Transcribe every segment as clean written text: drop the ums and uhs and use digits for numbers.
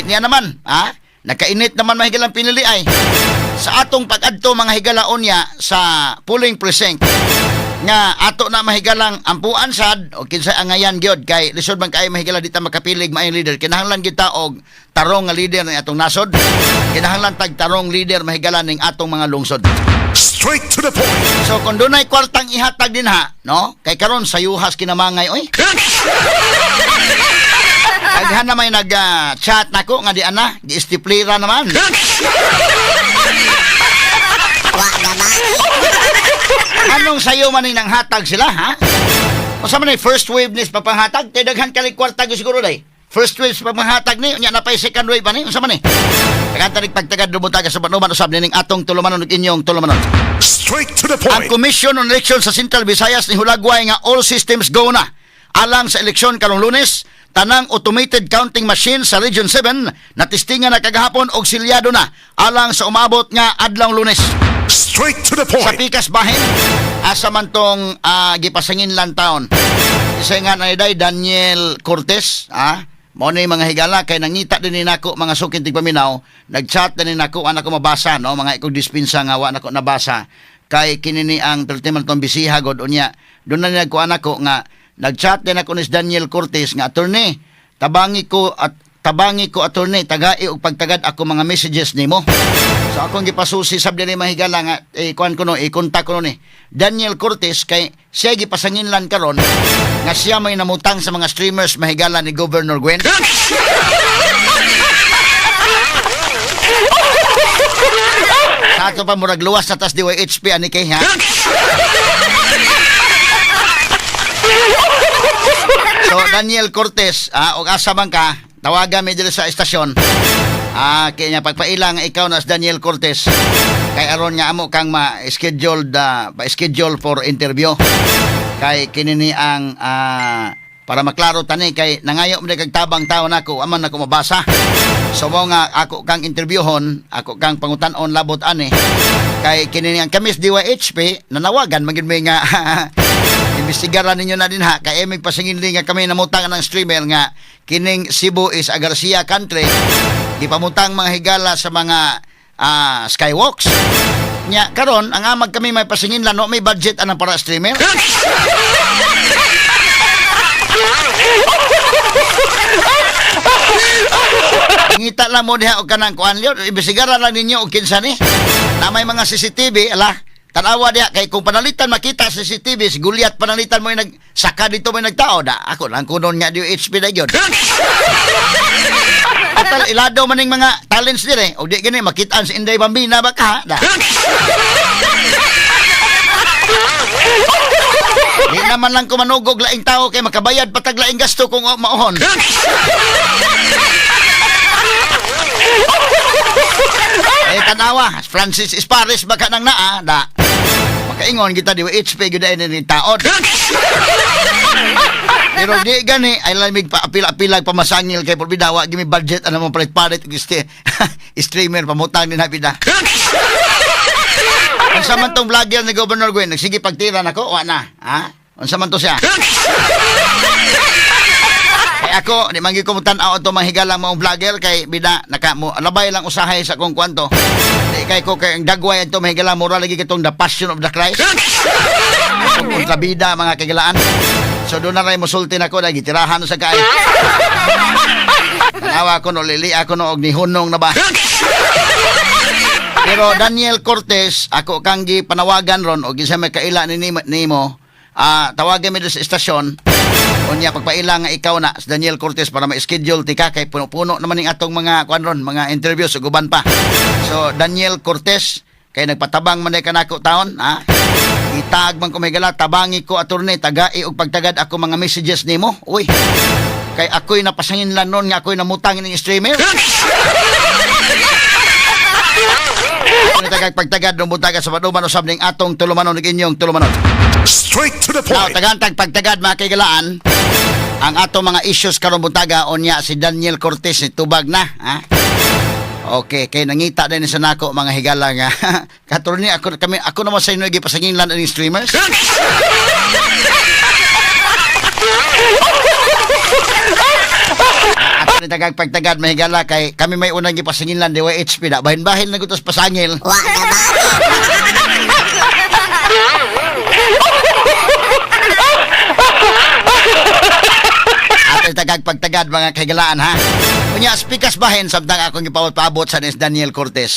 Kay niya naman, ha? Nakainit naman, mga higalang, pinili ay. Sa atong pag-adto, mga higala, unya sa polling precinct nga ato na mahigalang ampuan sad o kinsa angayan gyud, kay lisod man kay, mahigala, di ta makapilig maayong leader. Kinahanglan kita og tarong nga leader ng atong nasod. Kinahanglan tag tarong leader, mahigala, ning atong mga lungsod. Straight to the point. So kung dunay kwartang ihatag din ha, no, kay karon sayuhas kinamangay oy. Daghan na may nag chat nako nga di ana, gi-istiplira naman. Wa gaba. Anong sayo man ning nanghatag sila, ha? Unsa man ni first wave ni sa pagpanghatag? Kay daghan kali kwarta gyud siguro day. First wave sa pagpanghatag ni, unya napay second wave ani, unsa man ni? Daghan tanig pagtagad dumutaga sa panuman usab nining atong tulumanon ug inyong tulumanon. Straight to the Ang point. Commission on Election sa Central Visayas ni hulagway nga all systems go na. Alang sa eleksyon karong Lunes, tanang automated counting machine sa Region 7 natestingan na kagahapon og silyado na alang sa umabot nga adlaw Lunes. Straight to the Sa point. pikas bahin, asa man tong gipasanginlan taon? Isa nga na day Daniel Cortez, ah, mao ni, mga higala, kay nangita din ni nako, mga sukin tigpaminaw, nagchat din ni nako, ana ko mabasa, no, mga ikog dispensa nga wa nako nabasa kay kini ni ang perti man tong bisiha god. Unya doon na nagkuan ako nga nagchat din ako ni Daniel Cortez nga, "Attorney, tabangi ko at tabangi ko, attorney, tagai og pagtagad ako mga messages nimo." So akong gipasusi sab dinhi, mahigala, nga eh, kuan ko no, i-contact ko no ni Daniel Cortez kay siya gipasanginlan karon nga siya may namutang sa mga streamers, mahigala, ni Governor Gwen. Sa ato pa murag luwas na tas DYHP ani kay ha. So Daniel Cortez, og asa man ka, tawagan mi diri sa estasyon. Kaya niya pagpaila nga ikaw na si Daniel Cortez kay aron nga amo kang ma-schedule pa-schedule for interview. Kay kini ni ang para maklaro tani kay nangayo mo kag tabang tao nako, aman nako mabasa. So mo nga ako kang interviewhon, ako kang pangutan-on labot ani. Kay kini ni ang kamis DYHP nanawagan man gyud mi nga imbestigaran ninyo na din ha, kay emig pasingin nga kami namutang ng streamer nga kining Cebu is a Garcia country, gipamutang, mga higala, sa mga skywalks. Nya karon ang amag kami may pasingin lang, no may budget anang para streamer. Ngita lang mo diha og kanang kuan liyo, imbestigaran lang ninyo og kinsa ni. Na may mga CCTV, ala, tanawa diha kay kung panalitan makita sa CCTV, si Goliath panalitan mo yung nagsaka dito mo yung nagtao da. Ako lang kunon nga di HP na gyud. Total ilado man ning mga talents dire, og di gani makitaan si Inday Bambina ba ka da. Di naman lang ko manugog laing tao kay makabayad patag laing gasto kung maohon. Eh tanawa, Francis Espares baka nang naa da. Makaingon kita di HP gyud ay ni taon. Pero di gani ay lamig pa apil-apilag pamasangil kay por bidawa gimi budget ano mo palit-palit og streamer pamutang din bida. Unsa man tong vlogger ni Governor Gwen, nagsige pagtira nako, wa na, ha? Unsa man to siya? Kay ako, di man gyud ko mutan-aw ato mga higalang maong vlogger kay bida naka mo labay lang usahay sa akong kwanto. Di kay ko kay ang dagway adto, mga higala, mura lagi kitong The Passion of the Christ. Atong kontrabida, mga kagilaan. So doon na rin musulti nako na gitirahan sa kay. Tanawa ko no lili ako no og nihunong na ba. Pero Daniel Cortez, ako kang gipanawagan ron og kinsa may kaila ni nimo, tawagan mi sa estasyon. Unya pagpaila nga ikaw na si Daniel Cortez para ma-schedule tika kay puno-puno naman ning atong mga kuan ron, mga interviews ug uban pa. So Daniel Cortez, kay nagpatabang man ka nako taon, ha? Itag man ko may gala, tabangi ko, attorney, tagai og pagtagad ako mga messages nimo. Uy. Kay ako'y napasanginlan nun nga ako'y namutang ning streamer. Ako ni tagag pagtagad nung buntaga sa paduman usab ning atong tulumanon ug inyong tulumanon. Straight to the Now, point. tagantag pagtagad, mga kaigalaan, ang atong mga issues karon buntaga, unya si Daniel Cortez ni tubag na, ha? Okay, kay nangita din sa nako, mga higala, nga katurni ako kami ako naman sa inyo gipasanginlan ning streamers. Ato ni tagag pagtagad, mahigala, kay kami may unang gipasangilan DYHP na bahin-bahin na gutos pasangil. Wa gaba. Ato ni tagag pagtagad, mga kahigalaan, ha. Unya speakers bahin samtang akong gipawat-paabot sa ni Daniel Cortez.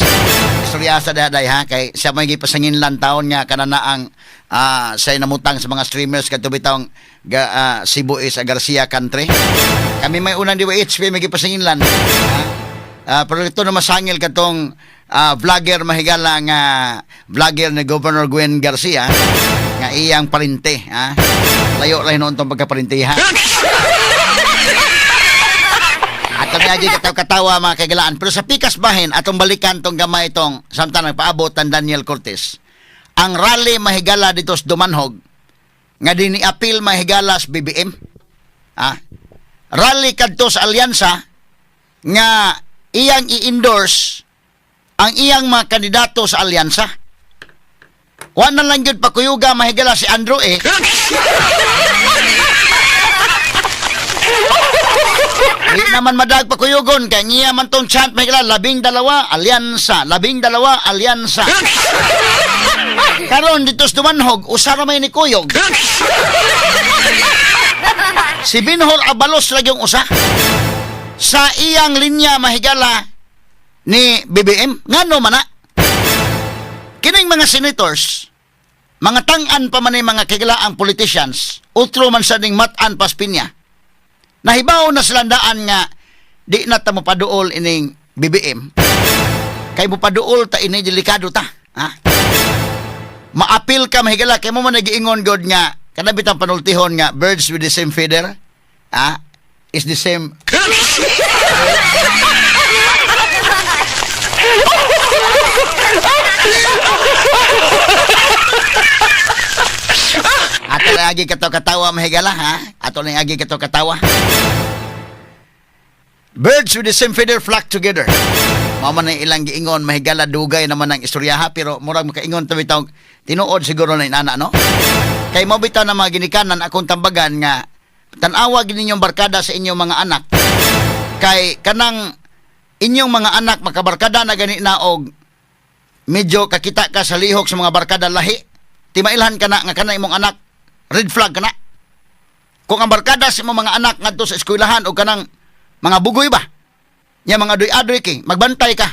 Istorya sa daday, ha, kay siya may gipasanginlan taon nga kanana ang sa namutang sa mga streamers kadto bitawng Cebu is a Garcia country. Kami may unang DYHP may gipasanginlan. Ha? Pero ito na masangil katong vlogger, mahigala, nga vlogger ni Governor Gwen Garcia nga iyang parente, ha. Layo lang noon tong pagkaparente, ha. At kami agi katawa-katawa, mga kagalaan. Pero sa pikas bahin, atong balikan tong gamay tong samtang nagpaabot ang Daniel Cortez. Ang rally, mahigala, dito sa Dumanhog nga din ni-appeal, mahigala, sa BBM. Ah, rally kadto sa alyansa nga iyang i-endorse ang iyang mga kandidato sa alyansa. Wa na lang gyud pakuyuga, mahigala, si Andrew eh. Di naman madag pakuyugon kay ngiya man tong chant, mahigala, 12 alyansa, 12 alyansa. Karon dito sa Dumanhog, usa ra may ni kuyog. Si Binhor Abalos lagi yung usa sa iyang linya, mahigala, ni BBM. Ngano man na? Kining mga senators, mga tang-an pa man ni mga kiglaang politicians, utro man sa ning mat-an pas pinya. Nahibaw na silang daan nga di na ta mopaduol ining BBM. Kay mopaduol ta ini, delikado ta. Ha? Maapil ka, mahigala, kay mo man nagiingon god nga kana bitang panultihon nga birds with the same feather is the same. Ato lang agi kato katawa, mahigala, ha. Ato lang agi kato katawa. Birds with the same feather flock together. Mao man ang ilang giingon, mahigala, dugay naman ang istorya, ha, pero murag makaingon ta bitaw tinuod siguro na inana, no? Kay mo bitaw na mga ginikanan, akong tambagan nga tan-awa gid ninyong barkada sa inyong mga anak. Kay kanang inyong mga anak makabarkada na gani na og medyo kakita ka sa lihok sa mga barkada lahi, timailhan ka na nga kana imong anak red flag ka na. Kung ang barkada sa imong mga anak ngadto sa eskwelahan o kanang mga bugoy ba? Nya mga adoy-adoy kay magbantay ka.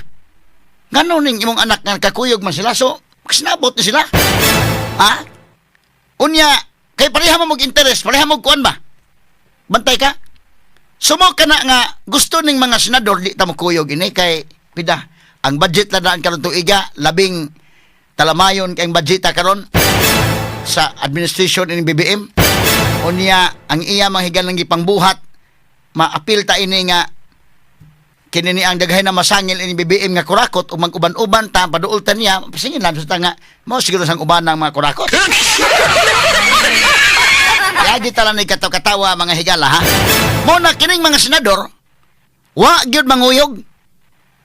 Ngano ning imong anak nga kakuyog man sila, so sinabot ni sila. Ha? Unya kay pareha mo og interest, pareha mo kuan ba? Bantay ka. Sumo ka na nga gusto ning mga senador di ta mo kuyog ini kay pida ang budget na daan karon tuiga, labing talamayon kay ang budgeta karon sa administration ini BBM. Unya ang iya mga higalang gipangbuhat, maapil ta ini nga kini ni ang daghay na masangil ini BBM nga kurakot ug mag-uban-uban ta, paduol ta niya, pasingin lang sa nga mao siguro sang uban ng mga kurakot. Lagi ta lang ni katawa, mga higala, ha. Mo na kining mga senador wa gyud manguyog.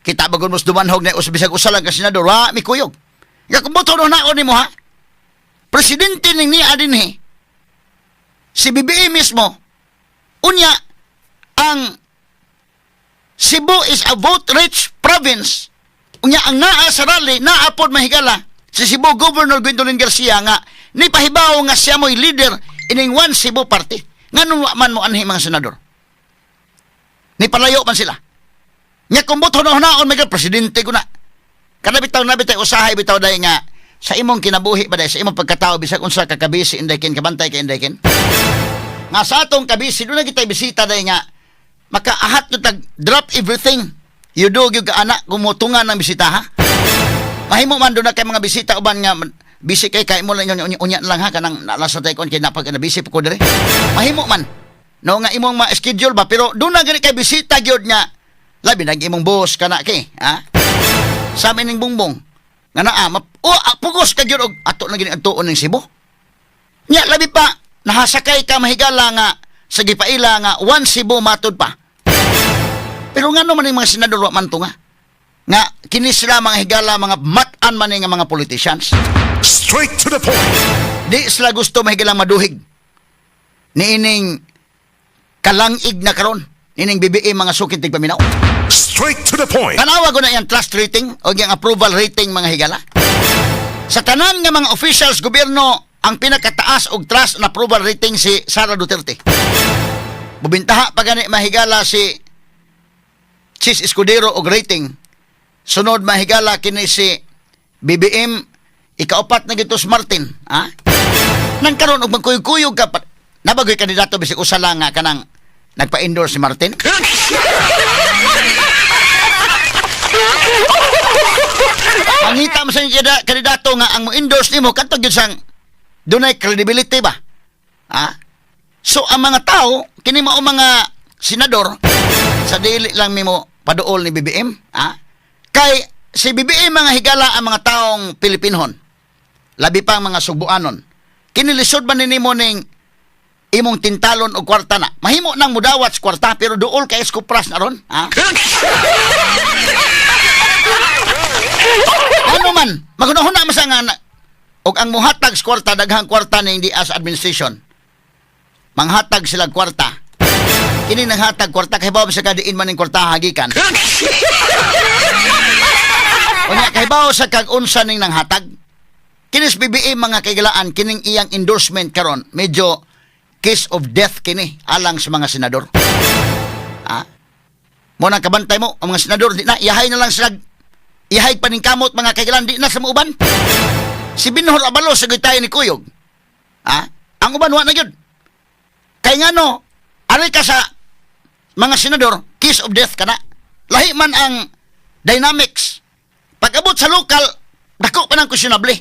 Kita bagon mos dumanhog na bisag usa lang ka senador wa mikuyog. Nga kung boto na nimo, ha. Presidente ning niya dinhi si BBM mismo. Unya ang Cebu is a vote-rich province. Unya ang naa sa rally, naa pod, mahigala, si Cebu Governor Gwendolyn Garcia nga ni pahibaw nga siya mo'y leader ining One Cebu Party. Nganong wa man mo anhi mga senador? Ni palayo man sila. Nya kung boto na hunaon may presidente ko na. Kada bitaw na bitaw usahay bitaw dai nga sa imong kinabuhi ba dai, sa imong pagkatao, bisag unsa ka kabisi, inday kin kabantay ka, inday kin. Nga sa atong kabisi doon na kitay bisita dai nga makaahat no tag drop everything you do gyud ka ana gumutungan ng bisita, ha. Mahimo man doon na kay mga bisita uban nga busy kay kay mo lang unya, unya lang, ha, kanang nalasa tay kon kay napag na busy pa ko dire. Mahimo man no nga imong ma-schedule ba, pero doon na gani kay bisita gyud nga labi nag imong boss kana kay, ha, sa amin ning bungbong nga naa oh, pugos ka gyud og ato na gini ang tuon ning Cebu. Nya labi pa nahasakay ka, mahigala, nga sa gipaila nga One Cebu matud pa. Pero ngano man yung mga senador wa man to nga? Nga kini sila, mga higala, mga mat-an man nga mga politicians. Straight to the point. Di sila gusto, mahigalang, maduhig. Niining kalangig na karon. Ining BBM, mga suking tigpaminaw. Straight to the point. Tanawa ko na iyang trust rating o iyang approval rating, mga higala. Sa tanan nga mga officials gobyerno, ang pinakataas og trust and approval rating si Sara Duterte. Bubintaha pa gani, mahigala, si Chiz Escudero og rating. Sunod, mahigala, kini si BBM, ikaupat na gito si Martin, ha? Nang karon og magkuyog-kuyog ka pa, nabagoy kandidato bisig usa lang nga kanang nagpa-endorse si Martin. Pangita mo sa inyo kandidato nga ang mo-endorse nimo kadto gyud sang dunay credibility ba? Ha? So ang mga tao kini mao mga senador sa dili lang mimo paduol ni BBM, ha? Kay si BBM, mga higala, ang mga taong Pilipinhon. Labi pa ang mga Sugbuanon. Kini lisod man nimo ning imong tintalon og kwarta na. Mahimo nang mudawat sa kwarta pero duol kay iskupras na ron, ha? Ano man, magunahuna man sa nga na, og ang muhatag sa kwarta, daghang kwarta ning di as administration. Manghatag sila kwarta. Kini nanghatag kwarta kay bawo sa kadiin man ning kwarta hagikan. Unya kahibaw sa kag unsa ning nanghatag. Kini sa BBM, mga kaigalaan, kining iyang endorsement karon medyo kiss of death kini alang sa mga senador. Ah? Mo nang kabantay mo ang mga senador, di na iyahay na lang sila, iyahay pa ning kamot, mga kaigalaan, di na sa muuban. Si Benhur Abalos sa tayo ni Kuyog. Ha? Ang uban wa na gyud. Kay ngano, ari ka sa mga senador, kiss of death kana. Lahi man ang dynamics. Pag-abot sa local, dako pa ng questionable.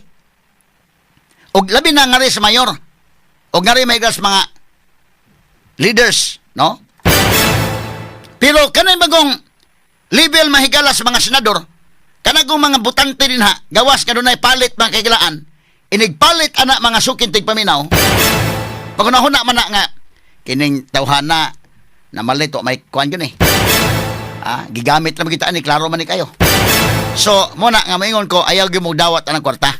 Og labi na ngari sa mayor. Og ngari may sa mga leaders, no? Pero kanay bagong level, mahigala, sa mga senador, kanagong mga butante din ha, gawas nga dunay palit, mga kaigalaan, inigpalit ana, mga sukin tigpaminaw, pagunahuna man na nga, kining tawhana, na malito, may kuan yun eh. Ah, gigamit na kita ni klaro man ni kayo. So, muna nga maingon ko, ayaw gyud mo dawat anang kwarta.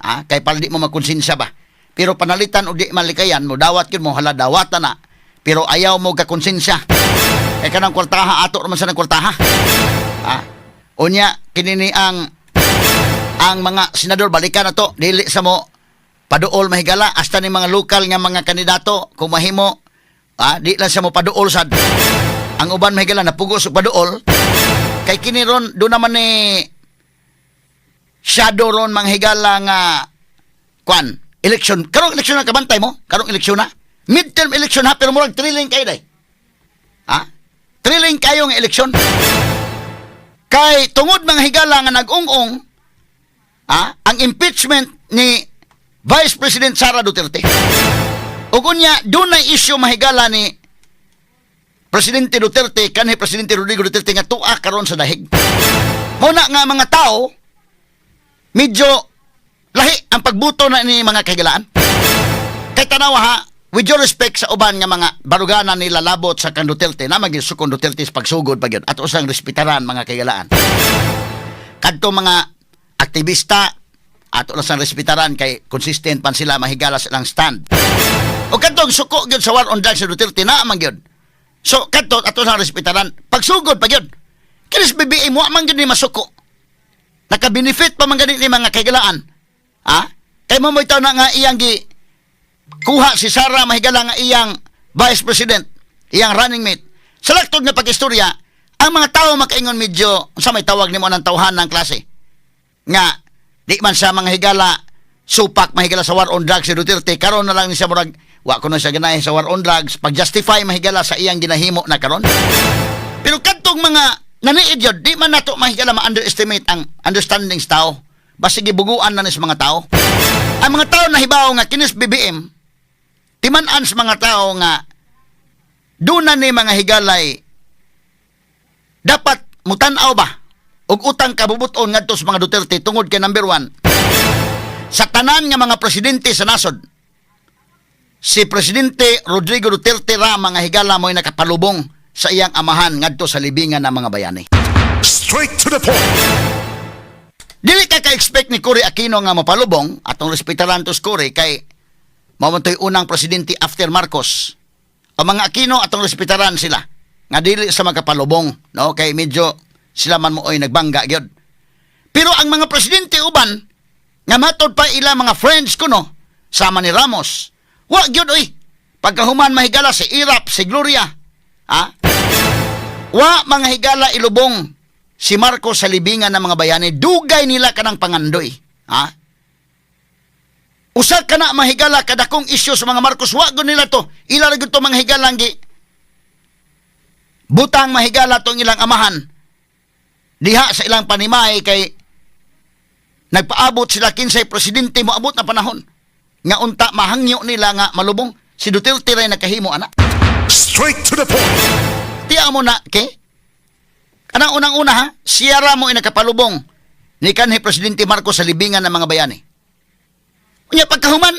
Ah, kay para di mo makonsensya ba. Pero panalitan og di malikayan, mo dawat gyud mo, hala, dawatan na. Pero ayaw mo kakonsensya. Kay kanang kwartaha ato raman sa nang kwartaha. Ah, unya kini ni ang mga senador, balikan na to, dili sa mo paduol, mahigala, hasta ni mga lokal nga mga kandidato kung mahimo, ah, di lang sa mo paduol sad. Ang uban, mahigala, napugos og paduol kay kini ron do naman ni shadow ron, mga higala, nga kwan election, karong eleksyon na, kabantay mo karong eleksyon na, midterm election ha, pero murag thrilling kayo day, ha, thrilling kayo nga eleksyon kay tungod, mga higala, nga nag-ung-ong, ah, ang impeachment ni Vice President Sara Duterte. Ug unya dunay issue, mahigala, ni Presidente Duterte kanhi Presidente Rodrigo Duterte nga tuwa karon sa dahig. Mao na nga mga tao medyo lahi ang pagbuto na ni, mga kahigalaan. Kay tanawa ha, with due respect sa uban nga mga barugana nila labot sa kang Duterte, na maging sukong Duterte sa pagsugod pa gyud. Ato usang respetaran, mga kahigalaan. Kadto mga aktivista, ato lang sang respetaran kay consistent pan sila, mahigala, sa ilang stand. O kadtong suko gyud sa war on drugs sa Duterte na man gyud. So kadto ato sang respetaran pagsugod pa gyud. Kini sa BBM wa man gyud ni masuko. Naka-benefit pa man gani ni, mga kahigalaan. Ha? Kay mo mo na nga iyang gi kuha si Sara, mahigala, nga iyang vice president, iyang running mate. Sa laktod nga pag-istorya, ang mga tao makaingon medyo sa may tawag nimo ng tawhan ng klase. Nga di man sa mga higala supak, mahigala, sa war on drugs si Duterte, karon na lang ni siya murag wa kuno siya ganahe sa war on drugs, pag-justify, mahigala, sa iyang ginahimo na karon. Pero kadtong mga naniid yun, di man nato, mahigala, ma-underestimate ang understanding sa tao. Basta gibuguan na ni sa mga tao. Ang mga tao nahibaw nga kinis BBM, timan-an sa mga tao nga doon na ni, mga higalay, dapat mutan-aw ba og utang kabubuton ngadto sa mga Duterte tungod kay number one, sa tanan nga mga presidente sa nasod, si Presidente Rodrigo Duterte ra, mga higala, mo'y nakapalubong sa iyang amahan ngadto sa libingan ng mga bayani. Straight to the point. Dili ka ka-expect ni Cory Aquino nga mapalubong, atong respetaran to si Cory kay mao man to'y unang presidente after Marcos. Ang mga Aquino, atong respetaran sila. Nga dili sa makapalubong, no? Kay medyo sila man mo oy nagbangga gyud. Pero ang mga presidente uban nga matod pa ila mga friends kuno sama ni Ramos. Wa gyud oy. Pagkahuman, mahigala, si Erap, si Gloria. Ha? Wa, mga higala, ilubong si Marcos sa libingan ng mga bayani. Dugay nila kanang pangandoy. Ha? Usa ka na, mahigala, kadakong isyu sa mga Marcos. Wa gud nila to. Ila ra gud to, mga higala, gi butang, mahigala, tong ilang amahan diha sa ilang panimay kay nagpaabot sila kinsay presidente moabot na panahon nga unta mahangyo nila nga malubong. Si Duterte ray nakahimo ana. Straight to the point. Tiya mo na ke kanang unang-una ha, siya ra mo nakapalubong ni kanhi Presidente Marcos sa libingan ng mga bayani. Unya pagkahuman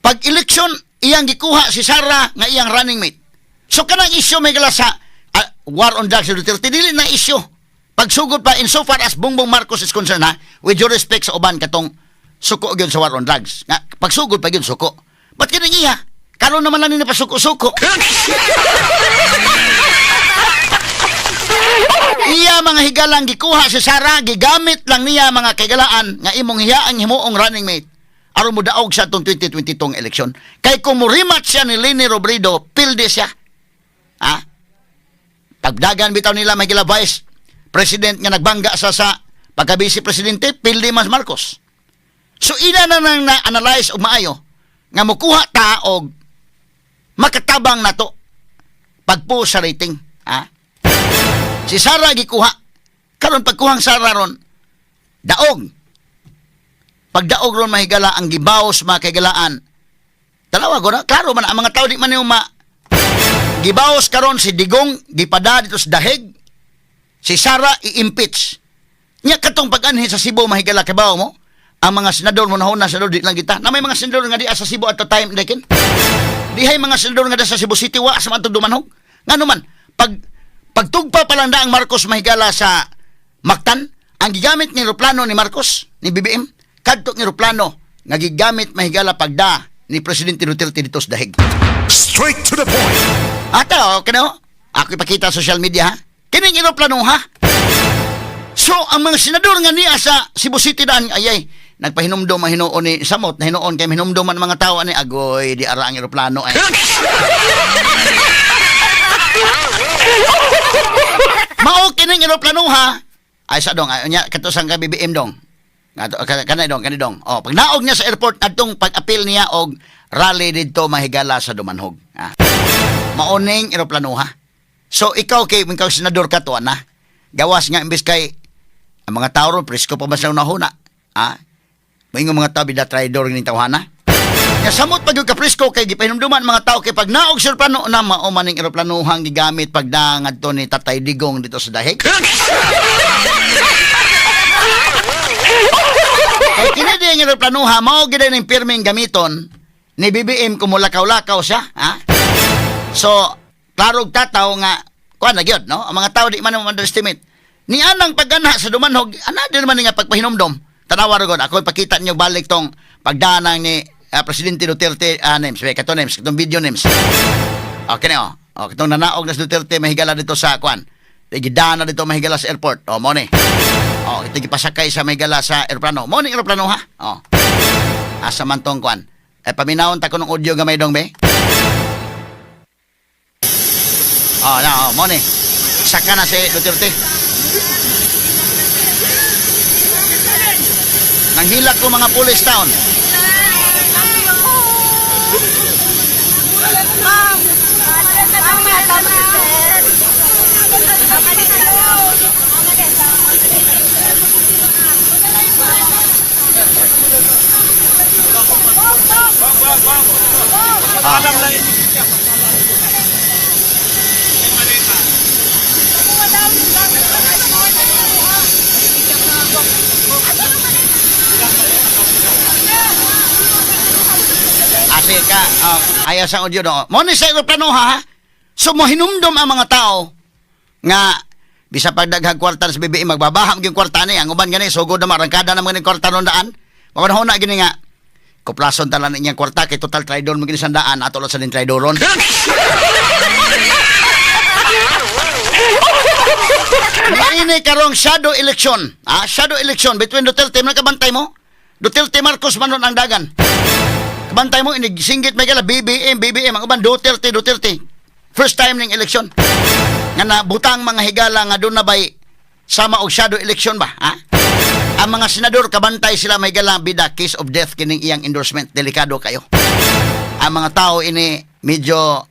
pag eleksyon, iyang gikuha si Sara nga iyang running mate. So kanang isyu may sa war on drugs si Duterte, dili na isyu pagsugod pa insofar as Bongbong Marcos is concerned ha, with due respect sa uban katong suko gyud sa war on drugs nga pagsugod pa gyud suko. But kining iya karon naman lang ni pasuko-suko. Iya, mga higalang, gikuha si Sara, gigamit lang niya, mga kaigalaan, nga imong hiyaang himuong running mate aron mo daog sa atong 2022 nga eleksyon. Kay kung mo-rematch siya ni Leni Robredo, pildi siya. Ha? Pagdagan bitaw nila may gila vice president nga nagbangga sa pagka-vice presidente, pildi mas Marcos. So ina na nang na-analyze og maayo nga mukuha ta og makatabang nato pagpo sa rating. Ha? Si Sara gikuha. Karon pagkuhang Sara ron, daog. Pagdaog ron, mahigala, ang gibaos, mga kaigalaan. Tanawa ko na, klaro man ang mga tao di man yung ma gibaos karon si Digong, gipada dito sa Daheg. Si Sara i-impeach. Nya katong pag-anhi sa Cebu, mahigala, kabaw mo, ang mga senador mo na senador di lang kita. Na may mga senador nga di sa Cebu at the time dekin. Dihay mga senador nga di sa Cebu City wa sa man dumanhog. Ngano man pagtugpa pa lang na ang Marcos, mahigala, sa Mactan, ang gigamit ng eroplano ni Marcos, ni BBM, kadto ng eroplano nga gigamit, mahigala, pagda ni Presidente Duterte dito sa Dahig. Straight to the point. Ata, okay na. Ako ipakita sa social media, ha? Kining eroplano, ha? So, ang mga senador nga niya sa Cebu City daan, ay ay, nagpahinumdom ang hinuon ni Samot, na hinuon kay hinumdom man mga tao ani agoy di ara ang eroplano ay. Mao kining eroplano, ha. Ay sa dong, ay nya kato sang ka BBM dong. Ngato kanay dong, kani dong. Oh, pag naog niya sa airport adtong pag-apil niya og rally didto, mahigala, sa Dumanhog. Ha? Maoning eroplano, ha. So ikaw kay ikaw senador ka to na. Gawas nga imbes kay ang mga tao ron presko pa ba sa unahuna. Ha? Moingon mga tao bida traidor ning tawhana. Nga samot pag ka presko kay gipahinumduman mga tao kay pag naog sa eroplano na mao man ning eroplanuhang gigamit pag ngadto ni Tatay Digong dito sa Dahig. Kay kini di ang eroplanuha mao gid ning pirming gamiton ni BBM kung mulakaw-lakaw siya, ha? So, klarog tataw nga kuan na gyud, no? Ang mga tao di man mo underestimate. Ni anang pag-anha sa Dumanhog, ana din man nga pagpahinumdom. Tanawa ra gud, ako ipakita niyo balik tong pagdanang ni Presidente Duterte, names, wait, kato names, katong video names. Okay na, oh. Oh, katong nanaog na si Duterte, mahigala, dito sa kuan. Gidana dito, mahigala, sa airport. Oh, mo ni. Oh, ito gipasakay sa mahigala sa eroplano. Mo ni eroplano, ha. Oh. Asa man tong kuan? Eh paminawon ta kunong audio gamay dong be. Oh, na, oh, mo ni. Saka na si Duterte. Nanghilak ko mga police town. Ma'am! Tama, tama, sir. Tama dito. Tama dito. Ah. Ase ka, oh, ayaw sa audio do. Mo ni sa eroplano ha. So mo hinumdom ang mga tao nga bisa pagdaghag kwarta sa BBM magbabaham gyud kwarta ni ang uban gani sugod na marangkada na mga ning kwarta ron daan. Mapanahon na gini nga kuplason talan niyang kwarta kay total traidor mo gini sandaan ato lang sa din traidoron. Niini karong shadow election. Ah, shadow election between Duterte, man kabantay mo? Duterte Marcos man nun ang dagan. Kabantay mo inig singgit may gala BBM BBM, ang uban Duterte Duterte. First time ning election nga nabutang mga higala nga doon na bay sama og shadow election ba, ha? Ang mga senador kabantay sila, may gala, bida case of death kining iyang endorsement, delikado kayo. Ang mga tao ini medyo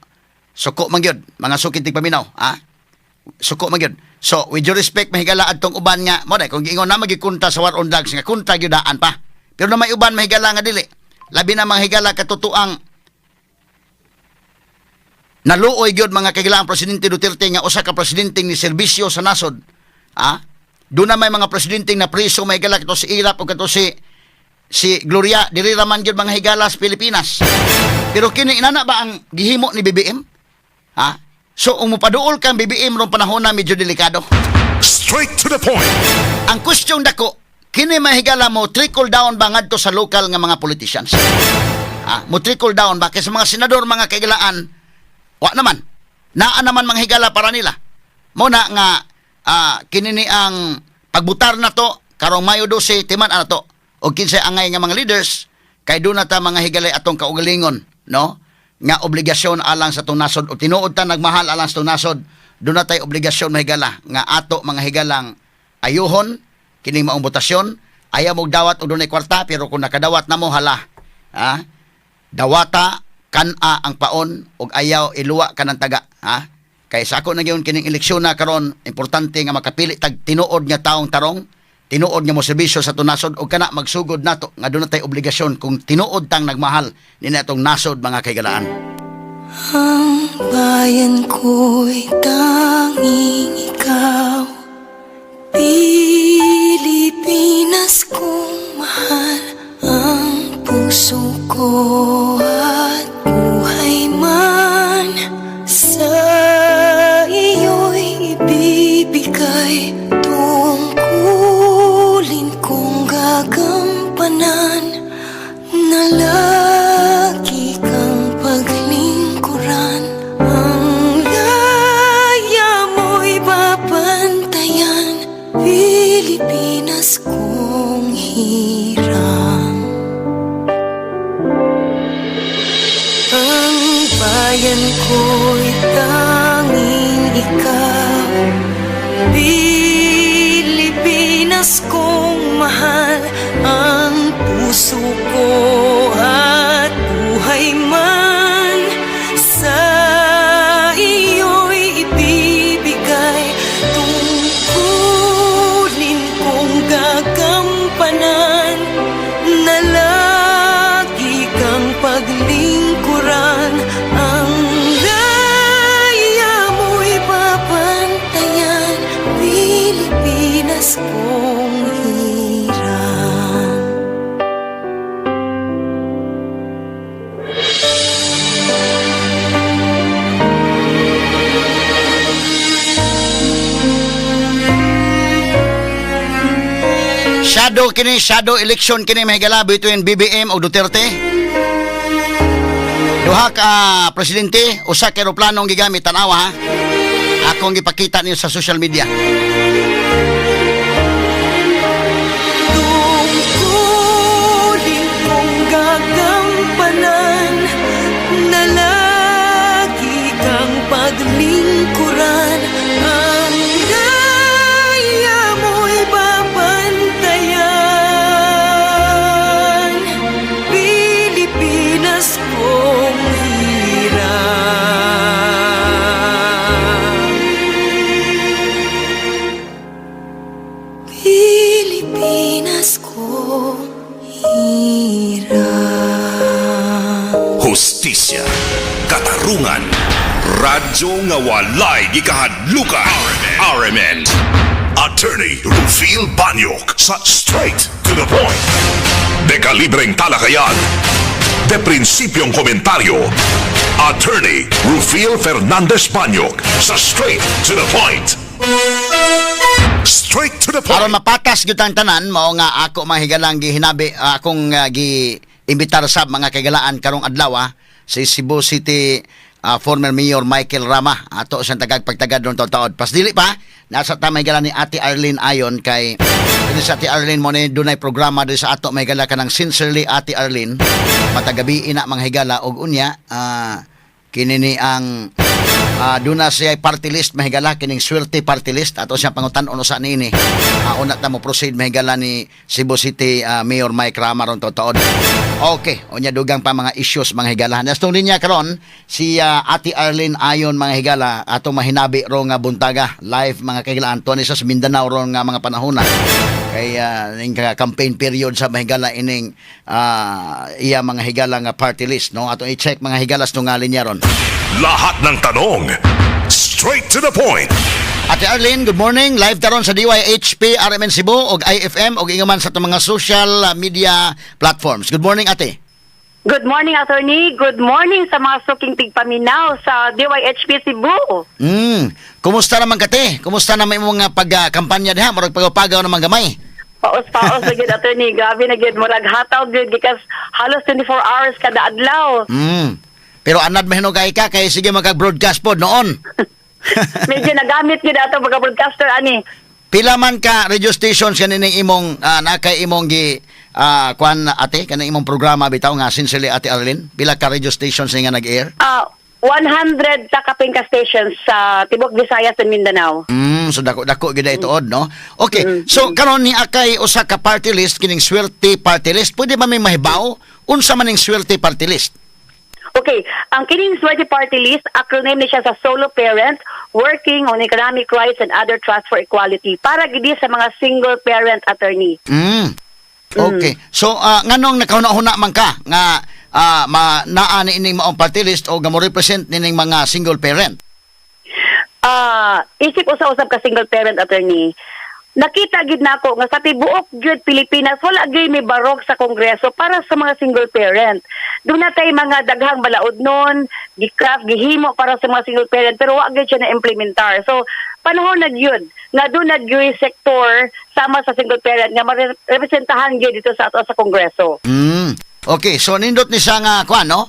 suko man gyud, mga sukit tig paminaw, ha? Suko man gyud. So, with due respect, mahigala, adtong uban nga mo kung giingon na magikunta sa war on drugs nga kunta gyud daan pa. Pero na may uban, mahigala, nga dili. Labi na, mga higala, katotoang naluoy gyud, mga kahigalaan, Presidente Duterte nga usa ka presidente ni serbisyo sa nasod. Ah? Doon na may mga presidente na preso, may higala, kato si Erap o kato si Gloria, diri ra man gyud, mga higala, sa Pilipinas. Pero kini inana ba ang gihimo ni BBM? Ha? So kung mupaduol kang BBM rong panahon na medyo delikado. Straight to the point. Ang question dako, kini, mahigala, mo trickle down ba ngadto sa local nga mga politicians? Ah, mo trickle down ba kay sa mga senador, mga kahigalaan, wa naman. Naa naman, mga higala, para nila. Mo na nga kini ni ang pagbutar na to karong Mayo 12, timan ana to. Og kinsay angay nga mga leaders kay doon na ta, mga higalay, atong kaugalingon, no? Nga obligasyon alang sa atong nasod o tinuod ta nagmahal alang sa atong nasod, doon na tay obligasyon, mahigala, nga ato, mga higalang, ayuhon kining maong botasyon. Ayaw mo dawat og dunay kwarta, pero kung nakadawat na mo, hala, ha, dawata kan-a ang paon ug ayaw iluwa ka ng taga, ha, kay sa ako na gyud kining eleksyon na karon, importante nga makapili tag tinuod nga taong tarong, tinuod nga mo serbisyo sa atong nasod, ug kana magsugod nato nga doon na tay obligasyon kung tinuod tang nagmahal ni atong nasod, mga kahigalaan. Ang bayan ko'y tanging ikaw, Pilipinas kong mahal. Ang puso ko at buhay man sa iyo'y ibibigay. Tungkulin kong gagampanan na lagi kang paglingkuran. Ang laya mo'y babantayan, Pilipinas kong hirang. Ang bayan ko'y tanging ikaw, Pilipinas kong mahal. Ang puso ko at buhay man sa iyo'y ibibigay. Tungkulin kong gagampanan na lagi kang paglingkuran. Ang laya mo'y babantayan, Pilipinas kong hirang. Shadow kini, shadow election kini, mahigala, between BBM o Duterte. Duha ka presidente, usa ka eroplano ang gigamit, tanawa ha. Akong gipakita niyo sa social media. Tungkulin kong gagampanan na lagi kang paglingkuran. Ang laya mo'y babantayan, Pilipinas kong hirang. Pilipinas kong hirang. Hustisya, katarungan, radyo nga walay gikahadlukan. RMN. Attorney Rufil Banyok sa Straight to the Point. Dekalibreng talakayan. De prinsipyong komentaryo. Attorney Rufil Fernandez Banyok sa Straight to the Point. Straight to the Aron Point. mapatas gyud ang tanan, mao nga ako, mga higalang, gihinabi akong gi imbitar sa mga kaigalaan karong adlaw, si Cebu City. former Mayor Michael Rama ato siyang tagag pagtagad ron taod. Pas dili pa nasa ta may gala ni Ate Arlene Ayon kay kini sa Ate Arlene mo ni dunay programa diri sa ato may gala kanang Sincerely Ate Arlene matagabi ina mga higala og unya kini ni ang duna siya party list mahigala kining Swerte party list ato siya pangutan-on usa niini. Una ta mo proceed mahigala ni Cebu City Mayor Mike Rama ron taod. Okay, unya dugang pa mga issues mga higala. Nastong linya karon si Ate Arlene Ayon mga higala ato mahinabi ro nga buntaga live mga kahigalaan ni sa Mindanao ron nga mga panahona kay ning campaign period sa mahigala ining iya mga higala nga party list, no? Ato i-check mga higalas nung nga linya ron. Lahat ng tanong, straight to the point. Ate Arlene, good morning. Live taron sa DYHP, RMN Cebu, og IFM, og ingaman sa itong mga social media platforms. Good morning, Ate. Good morning, attorney. Good morning sa mga suking tigpaminaw sa DYHP Cebu. Kumusta naman kate? Kumusta naman imong mga pagkampanya diha? Murag pagpagaw naman gamay. Paos-paos na gyud, attorney. Grabe na gyud. Murag hataw gyud because halos 24 hours kada adlaw. Pero anad mahinugay ka kay sige magka-broadcast pod noon. Medyo nagamit gyud ato mga broadcaster ani. Pila man ka radio stations kanining imong na kay imong gi kuan ate kaning imong programa bitaw nga Sincerely Ate Arlene? Pila ka radio stations nga nag-air? 100 sa kaping ka stations sa Tibok Visayas and Mindanao. So dako-dako gyud ituod, no? Okay, so karon ni akay usa ka party list kining Swerte party list. Pwede ba may mahibaw unsa man ning Swerte party list? Okay, ang kining Swerte Party List, acronym ni siya sa Solo Parent, Working on Economic Rights and Other Trust for Equality. Para gidi sa mga single parent, attorney. Okay. So nganong nakahuna-huna man ka nga ma naa ni ining maong party list o nga mo represent nining mga single parent? Isip usa-usab ka single parent, attorney. Nakita gid nako nga sa tibuok gyud Pilipinas wala gyud may barog sa Kongreso para sa mga single parent. Duna tay mga daghang balaod nun, gi-craft, gihimo para sa mga single parent pero wa gyud siya na implementar. So panahon na gyud nga duna gyud sektor sama sa single parent nga marepresentahan gyud dito sa ato sa Kongreso. Okay, so nindot ni siya nga kuan, no?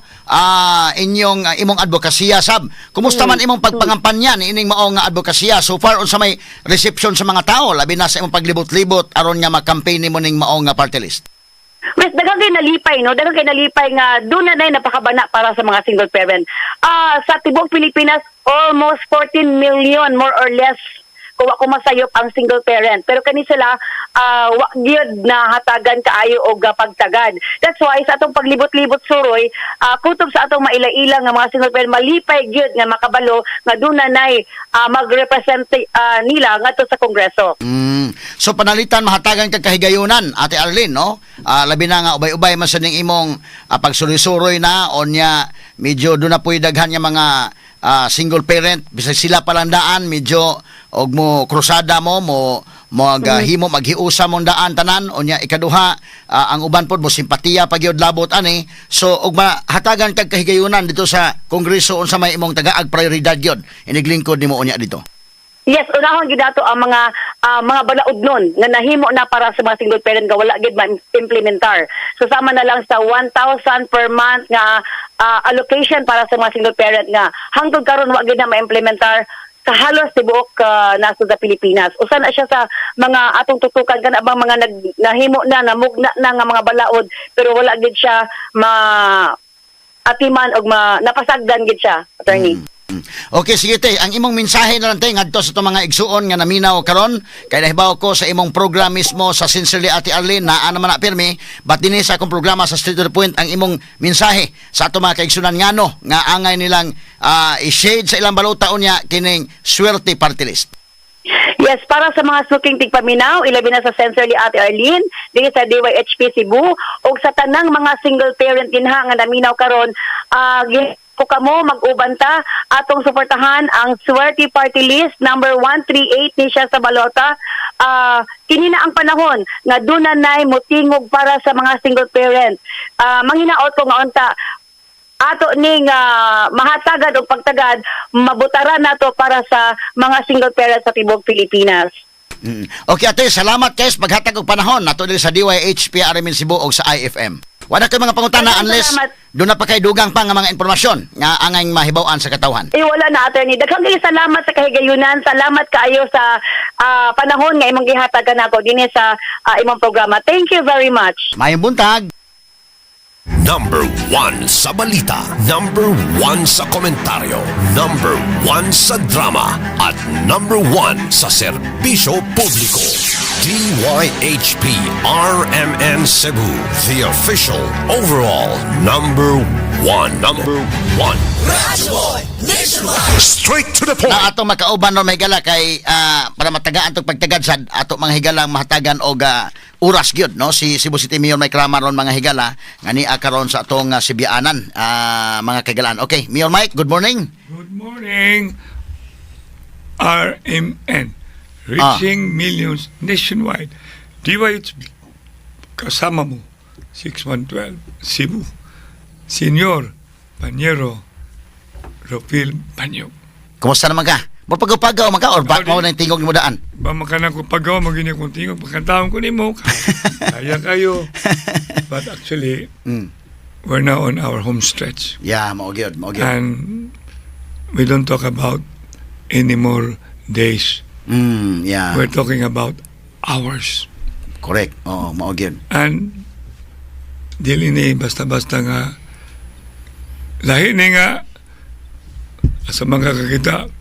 Inyong imong advokasya sab. Kumusta man imong pagpangampanya ni ining mao nga advokasya? So far unsa may reception sa mga tao labi na sa imong paglibot-libot aron nga ma-campaign nimo ning mao nga party list? Mas daghang kay nalipay, no? Daghang kay nalipay nga doon na napakabana para sa mga single parent. Sa tibuok Pilipinas, almost 14 million more or less kung ako masayop ang single parent. Pero kani sila wa gyud na hatagan kaayo og pagtagad. That's why sa atong paglibot-libot suroy, kutob sa atong maila-ila nga mga single parent malipay gyud nga makabalo nga doon na nay magrepresent nila ngadto sa Kongreso. So panalitan mahatagan kag kahigayunan, Ate Arlene, no? Labi na nga ubay-ubay man sa ning imong pagsuroy-suroy na onya medyo doon na po'y daghan nga mga single parent bisag sila palandaan medyo og mo krusada mo mo mo himo maghiusa mong daan tanan. Unya ikaduha, ang uban pod mo simpatiya pa gyud labot ani. So og mahatagan kag kahigayunan dito sa kongreso unsa may imong tagaag prioridad gyud iniglingkod nimo unya dito? Yes, unahon gyud nato ang mga balaod nun nga nahimo na para sa mga single parent nga wala gyud ma-implementar. So sama na lang sa 1,000 per month nga allocation para sa mga single parent nga hangtod karon wa gyud na ma-implementar sa halos tibuok nasod sa Pilipinas. Usa na siya sa mga atong tutukan kana bang mga nahimo na namugna na nga mga balaod pero wala gyud siya ma atiman og ma napasagdan gyud siya, attorney. Okay, sige te, ang imong mensahe na lang te ngadto sa itong mga igsuon nga naminaw karon kay nahibaw ko sa imong program mismo sa Sincerely Ate Arlene naa naman na pirmi but dinhi sa akong programa sa Straight to the Point ang imong mensahe sa atong mga kaigsunan ngano nga angay nilang i-shade sa ilang balota unya kining Swerte Party List. Yes, para sa mga suking tigpaminaw, ilabi na sa Sincerely Ate Arlene, diri sa DYHP Cebu, ug sa tanang mga single parent dinha nga naminaw karon, ko kamo mag-uban ta atong suportahan ang Swerte Party List number 138 ni siya sa balota. Kini na ang panahon nga duna nay motingog para sa mga single parent. Manghinaot ko nga unta ato ning mahatagad og pagtagad mabutaran nato para sa mga single parents sa tibuok Pilipinas. Okay ate, salamat kay sa paghatag og panahon nato diri sa DYHP RMN Cebu og sa IFM. Wala kay mga pangutana Maraming unless salamat. doon na pa kay dugang pa nga mga impormasyon nga angay mahibaw-an sa katawhan. Eh, wala na, attorney. Daghang kaayo salamat sa kahigayunan. Salamat kaayo sa panahon nga imong gihatagan nako dinhi sa imong programa. Thank you very much. Maayong buntag. Number 1 sa balita. Number 1 sa komentaryo. Number 1 sa drama. At number 1 sa serbisyo publiko. DYHP RMN Cebu. The official overall number 1. Number 1. Straight to the point. Na ato makauban no may higala kay para matagaan tong pagtagad sad ato mga higalang mahatagan og oras gyud, no, si Cebu City Mayor Mike Rama ron, mga higala, nga niya karon sa atong Sibianan, mga kagalaan. Okay, Mayor Mike, good morning. Good morning, RMN. Reaching millions nationwide. DYHB, kasama mo, 6112, Cebu. Senyor Panyero Rofil Banyog. Kumusta naman ka? Mapagupagaw man ka or ba Howdy. mao nang tingog nimo daan? Ba makanan ko pagawa, magini kong tingog, pagkantaon ko nimo, kaya kayo. But actually, we're now on our home stretch. Yeah, mao gyud, mao gyud. And we don't talk about any more days. We're talking about hours. Correct. Oo, mao gyud. And dili ni basta-basta nga lahi ni nga sa mga kakita.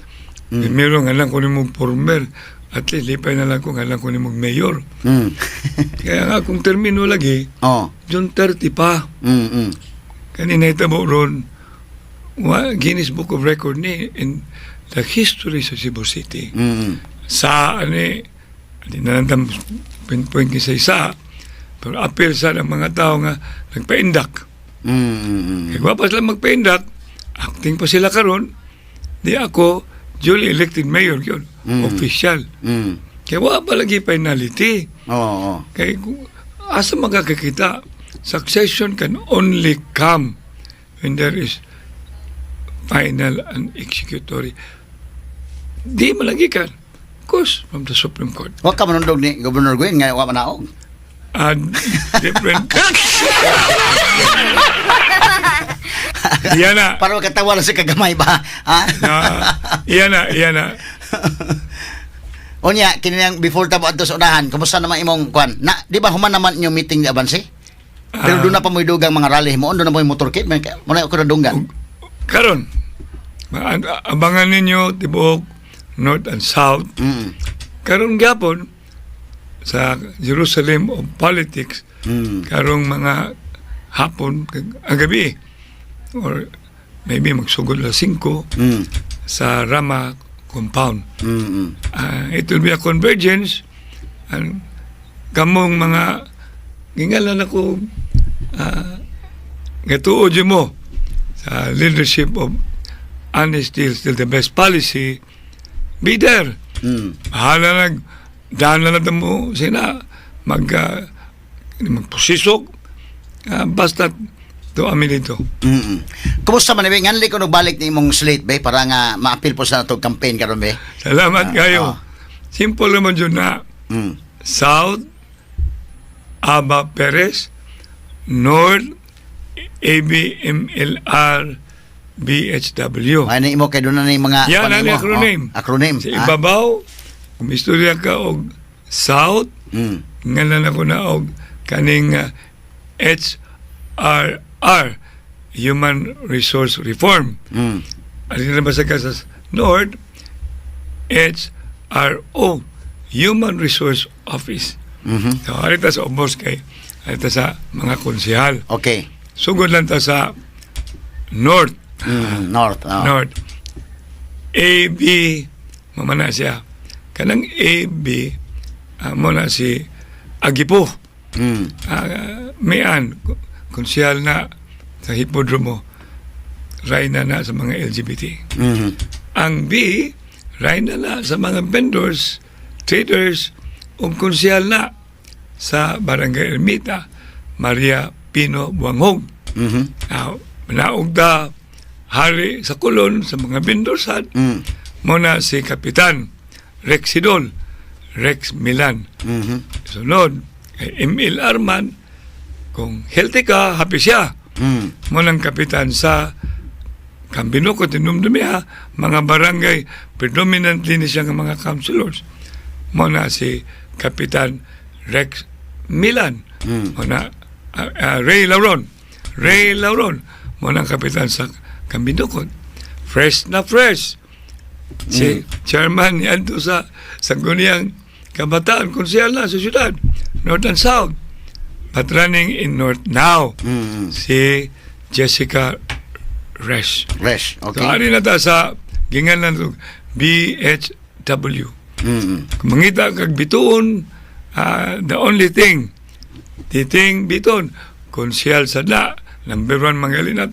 Primero nga lang ko nimo former, at least lipay na lang ko nga lang ko nimo mayor. Kaya nga akong termino lagi June 30 pa. Kanina itabo ron wa, Guinness Book of Record ni in the history sa Cebu City. Sa ani di na lang tam pinpoint ni sa isa, pero appeal sa ng mga tao nga nagpaindak. Kaya wa pa sila magpaindak, acting pa sila karon, di ako duly elected mayor yun, official. Kaya wa pa lagi finality. Oo, oo. Kaya kung asa magkakakita, succession can only come when there is final and executory. Di malagi kan. Of course, from the Supreme Court. Wa ka manundog ni Governor Gwen nga wa manaog. And different. Iyan na. Para makatawa lang sa kagamay ba? Ha? Na, iyan na, iyan na. Unya, kini nang before ta mo adto sa unahan, kumusta naman imong kwan? Na, di ba human naman inyong meeting ni Abanse? Pero doon na pa mo'y dugang mga rally mo, doon na mo'y motorcade, may mo na ako nadunggan. Karon, abangan ninyo tibuok North and South. Karon gyapon sa Jerusalem of politics, karong mga hapon ang gabi or maybe magsugod alas 5 sa Rama compound. It will be a convergence and kamong mga gingalan ako nga tuod yun mo sa leadership of honesty is still the best policy, be there. Bahala nag daan na lang mo sina magpusisok, basta to amin dito. Kumusta man, be? Nganli ko balik ni imong slate be para nga maapil po sa natong campaign karon be. Salamat kayo. Simple naman yun na South, Aba Perez. North, ABMLR BHW. Ano imo kay doon na ni mga Yan kuan ang nimo? acronym. Oh, acronym. Sa ibabaw, kung istorya ka og South, ngalan ako na og kaning HRR, Human Resource Reform. Alin na ba sa North, HRO, Human Resource Office. So, arita sa ubos kay, arita sa mga konsehal. Sugod lang ta sa North. North. Oh. North. AB, mamana siya. Kanang AB, mo na si Agipo. Mian, konsehal na sa Hipodromo, rayna na sa mga LGBT. Ang B, rayna na sa mga vendors, traders, ug konsehal na sa Barangay Ermita, Maria Pino Buanghog. Now, naog da hari sa kulon sa mga vendors sad. Muna si Kapitan Rex Sidol, Rex Milan. Sunod, kay ML Arman, Kung healthy ka, happy siya. Mao nang kapitan sa Cambinocot, tinumdumi ha, mga barangay, predominantly ni siya nga mga councilors. Mao na si Kapitan Rex Milan. Mao na Ray Lauron. Ray Lauron. Mao na ang kapitan sa Cambinocot. Fresh na fresh. Si chairman ni adto sa Sangguniang Kabataan, konsehal na sa syudad, North and South. But running in North now, si Jessica Resh. Resh. So, Okay. ari na ta sa gingan to BHW. Kung mangita kag bituon, the only thing, Titing Bitoon, konsehal sa na, number one mangalin na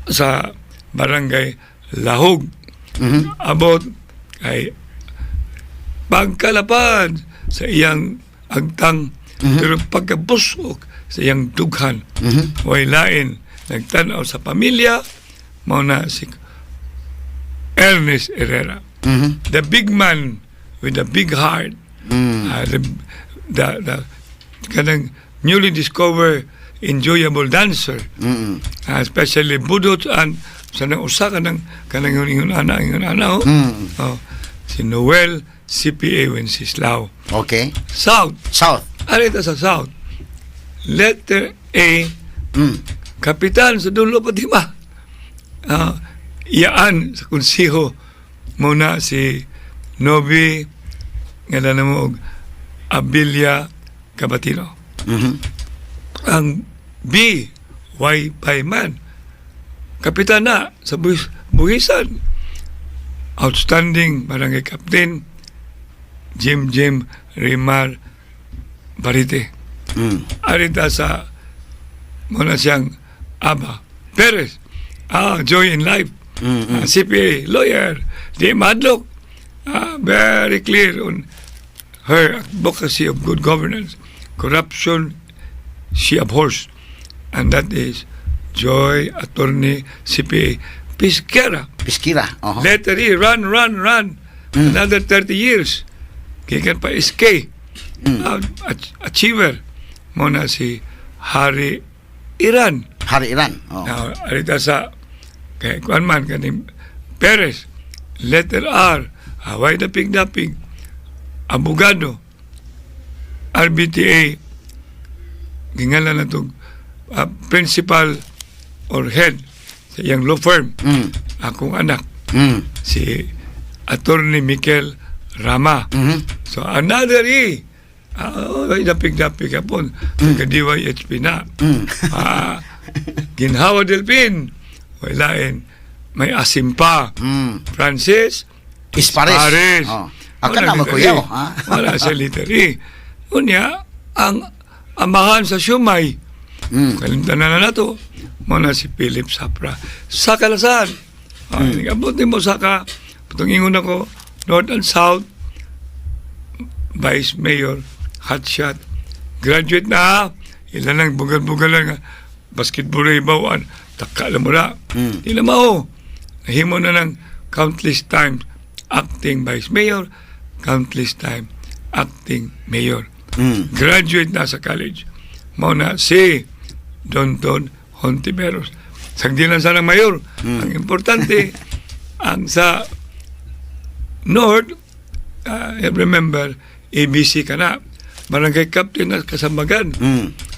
sa barangay Lahog. Abot kay pagkalapad sa iyang agtang, pero pagkabusok sa iyang dughan, way lain nagtan-aw sa pamilya, mao na si Ernest Herrera, the big man with the big heart. The kanang newly discovered enjoyable dancer. Especially budot and sa nang usa ka ng kanang ingon ana ingon ana, oh. Oh, si Noel CPA Wenceslao. South. South. Ari ta sa South. Letter A. Kapitan sa Dunlo Fatima. Iyaan sa konseho mao na si Novi nga na mo og Abilia Cabatino. Ang B, Y man. Kapitan na sa Buhisan. Outstanding barangay captain Jim Jim Rimar Barite. Ari ta sa mao na siyang Aba Perez. Joy in life. CPA, lawyer, di madlok. Very clear on her advocacy of good governance. Corruption, she abhors. And that is Joy Attorney CPA Pisquera. Piskira. Oho. Letter E, run, run, run. Another 30 years. Gikan pa SK. Achiever. Mao na si Harry Iran. Hari Iran. Oh. Now, ari ta sa kay kuan man kaning Perez, letter R, Hawaii dapig dapig, abogado, RBTA, gingalan na to principal or head sa iyang law firm, akong anak, si Attorney Michael Rama. So another E, oh, dapig-dapig kapon, taga DYHP na. Ginhawa Delpin, walain, may asim pa. Francis Ispares. Pares. Oh. Aka na Wala magkuyaw, letter E. ha? Wala sa letter E. Unya, ang amahan sa siyumay, kalimtan na na nato, mao na si Philip Sapra. Sa kalasan, mm. Mo saka, patong ingon ako, North and South, Vice Mayor, hotshot, graduate na, ilan lang, bugal-bugal lang, basketball na ibawan, taka lang mo na. Di na mao. Nahimo na ng countless times acting vice mayor, countless time acting mayor. Graduate na sa college. Mao na si Don Don Hontiveros. Sagdi lang sa ng mayor. Ang importante, ang sa North, remember, ABC ka na. Barangay captain na kasambagan.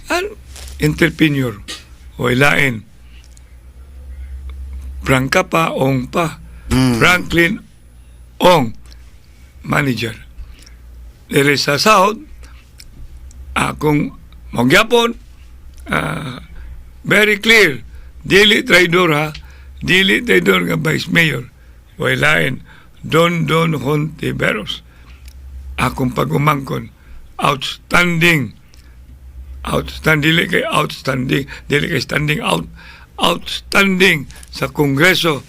And entrepreneur. O ilain. Franka pa, Ong pa. Franklin Ong, manager. Diri sa South, akong magyapon, very clear, dili traidor ha, dili traidor nga vice mayor. Walain, Don Don Hontiveros. Akong pag-umangkon, outstanding, outstanding, dili kay outstanding, dili kay standing out, outstanding sa Kongreso,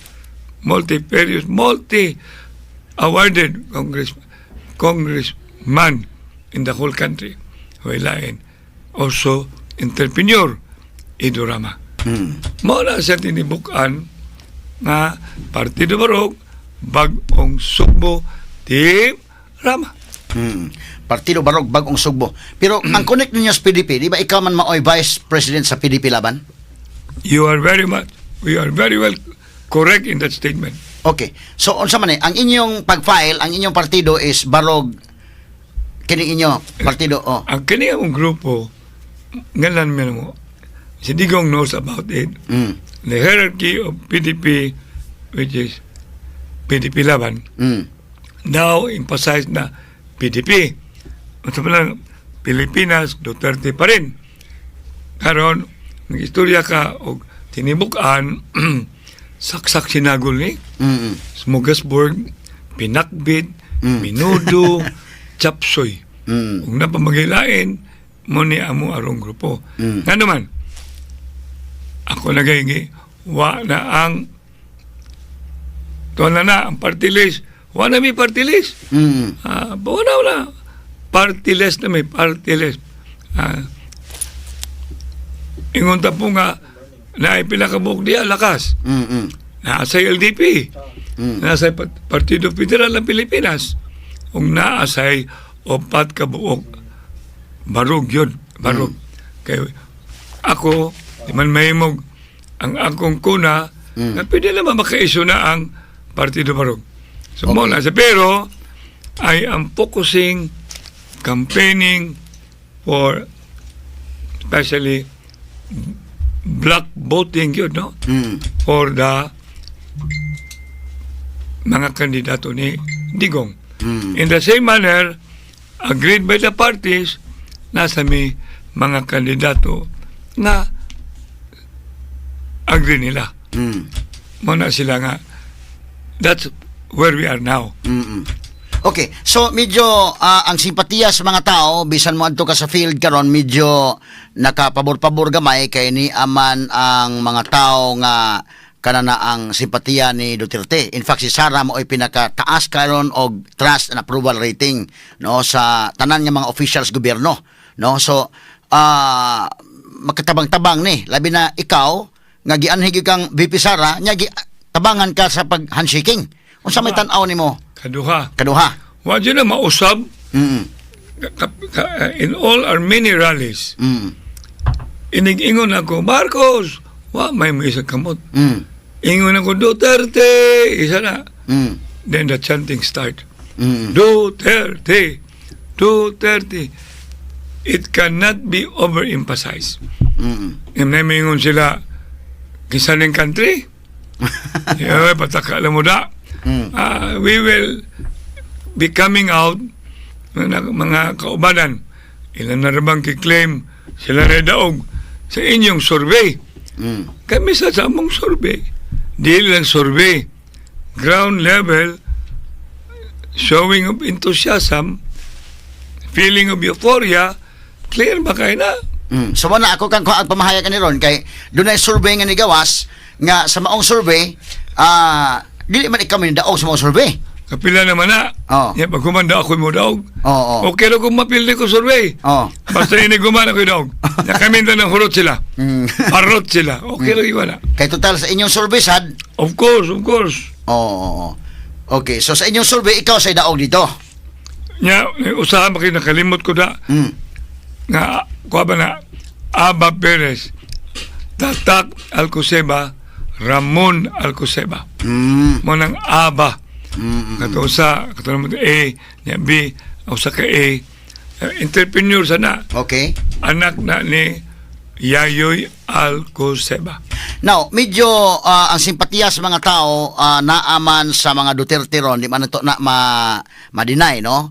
multi-period, multi-awarded congressman in the whole country. Walain. Also, entrepreneur, Idorama. Mao na siya tinibukan nga Partido Barog, Bag-ong Sugbo, Team Rama. Partido Barog Bagong Sugbo. Pero ang connect ninyo sa PDP, di ba ikaw man maoy vice president sa PDP Laban? You are very much, we are very well correct in that statement. Okay. So unsa man eh, ang inyong pag-file, ang inyong partido is Barog kini inyo partido, oh. Ang kini among grupo, ngalan mo, si Digong knows about it. The hierarchy of PDP, which is PDP Laban, now emphasized na PDP. Unsa pa lang, Pilipinas, Duterte pa rin. Karon, nag-istorya ka og tinibukan, saksak sinagol ni, smorgasbord, pinakbit, menudo, chapsoy. Ug napamagilain mo ni amo arong grupo. Nga naman, ako nagaingi, wa na ang tuwa na na ang party list. Wa na may party list. Ah, wala, wala. Party list na may party list. Ah, ingon ta po nga na pila ka buok diya lakas. Naa sa LDP. Naa sa Partido Federal ng Pilipinas. Ug naa say 4 ka buok. Barog yun. Barog. Kay ako, di man mahimog ang akong kuna, na pwede naman maka-issue na ang Partido Barog. So, mo na siya. Pero, I am focusing, campaigning for especially block voting yun, no? For the mga kandidato ni Digong. In the same manner, agreed by the parties, nasa may mga kandidato na agree nila. Muna sila nga, that's where we are now. Okay, so medyo ang simpatiya sa mga tao bisan mo adto ka sa field karon, medyo nakapabor-pabor gamay kay ni aman ang mga tao nga kana na ang simpatiya ni Duterte. In fact, si Sara mo ay pinakataas karon og trust and approval rating, no, sa tanan nga mga officials gobyerno, no? So makatabang-tabang ni labi na ikaw nga gianhi gyud kang VP Sara nya gi tabangan ka sa pag handshaking. Unsa may tan-aw nimo? Kaduha. Kaduha. Wa na mausab in all our many rallies. Inig-ingon ako, "Marcos!" Wa may mo isang kamot. Ingon ako, "Duterte!" Isa na. Then the chanting start. "Duterte! Duterte!" It cannot be overemphasized. Yung namingon sila, kisaning country? Yeah, pataka alam mo da. Ah, we will be coming out mga kaubanan. Ilan na rin bang ki-claim sila na daog sa inyong survey? Kami sa among survey, di lang survey, ground level, showing of enthusiasm, feeling of euphoria, clear ba kayo na? So wala ako kang kuha pamahayag ani ron kay dunay survey nga nigawas nga sa maong survey dili man ikaw daog sa maong survey. Kapila naman na. Oh. Ya, pag humanda ako mo daog. Oo. Okay ra kung mapildi ko survey. Basta iniguman ako daog. Ya, kami na ng hurot sila. Parot sila. Okay ra wala. Kay total sa inyong survey sad. Of course, of course. Oo. Okay, so sa inyong survey ikaw sa daog dito. Nya, usaha ba kayo nakalimot ko na nga kuha ba na Aba Perez, Tatak Alcoseba, Ramon Alcoseba. Mo nang Aba. Kato sa, kato naman A, nya B, usa ka A. Entrepreneur sana. Anak na ni Yayoy Alcoseba. Now, medyo ang simpatiya sa mga tao naaman sa mga Duterte ron, di man ito na ma-deny, no?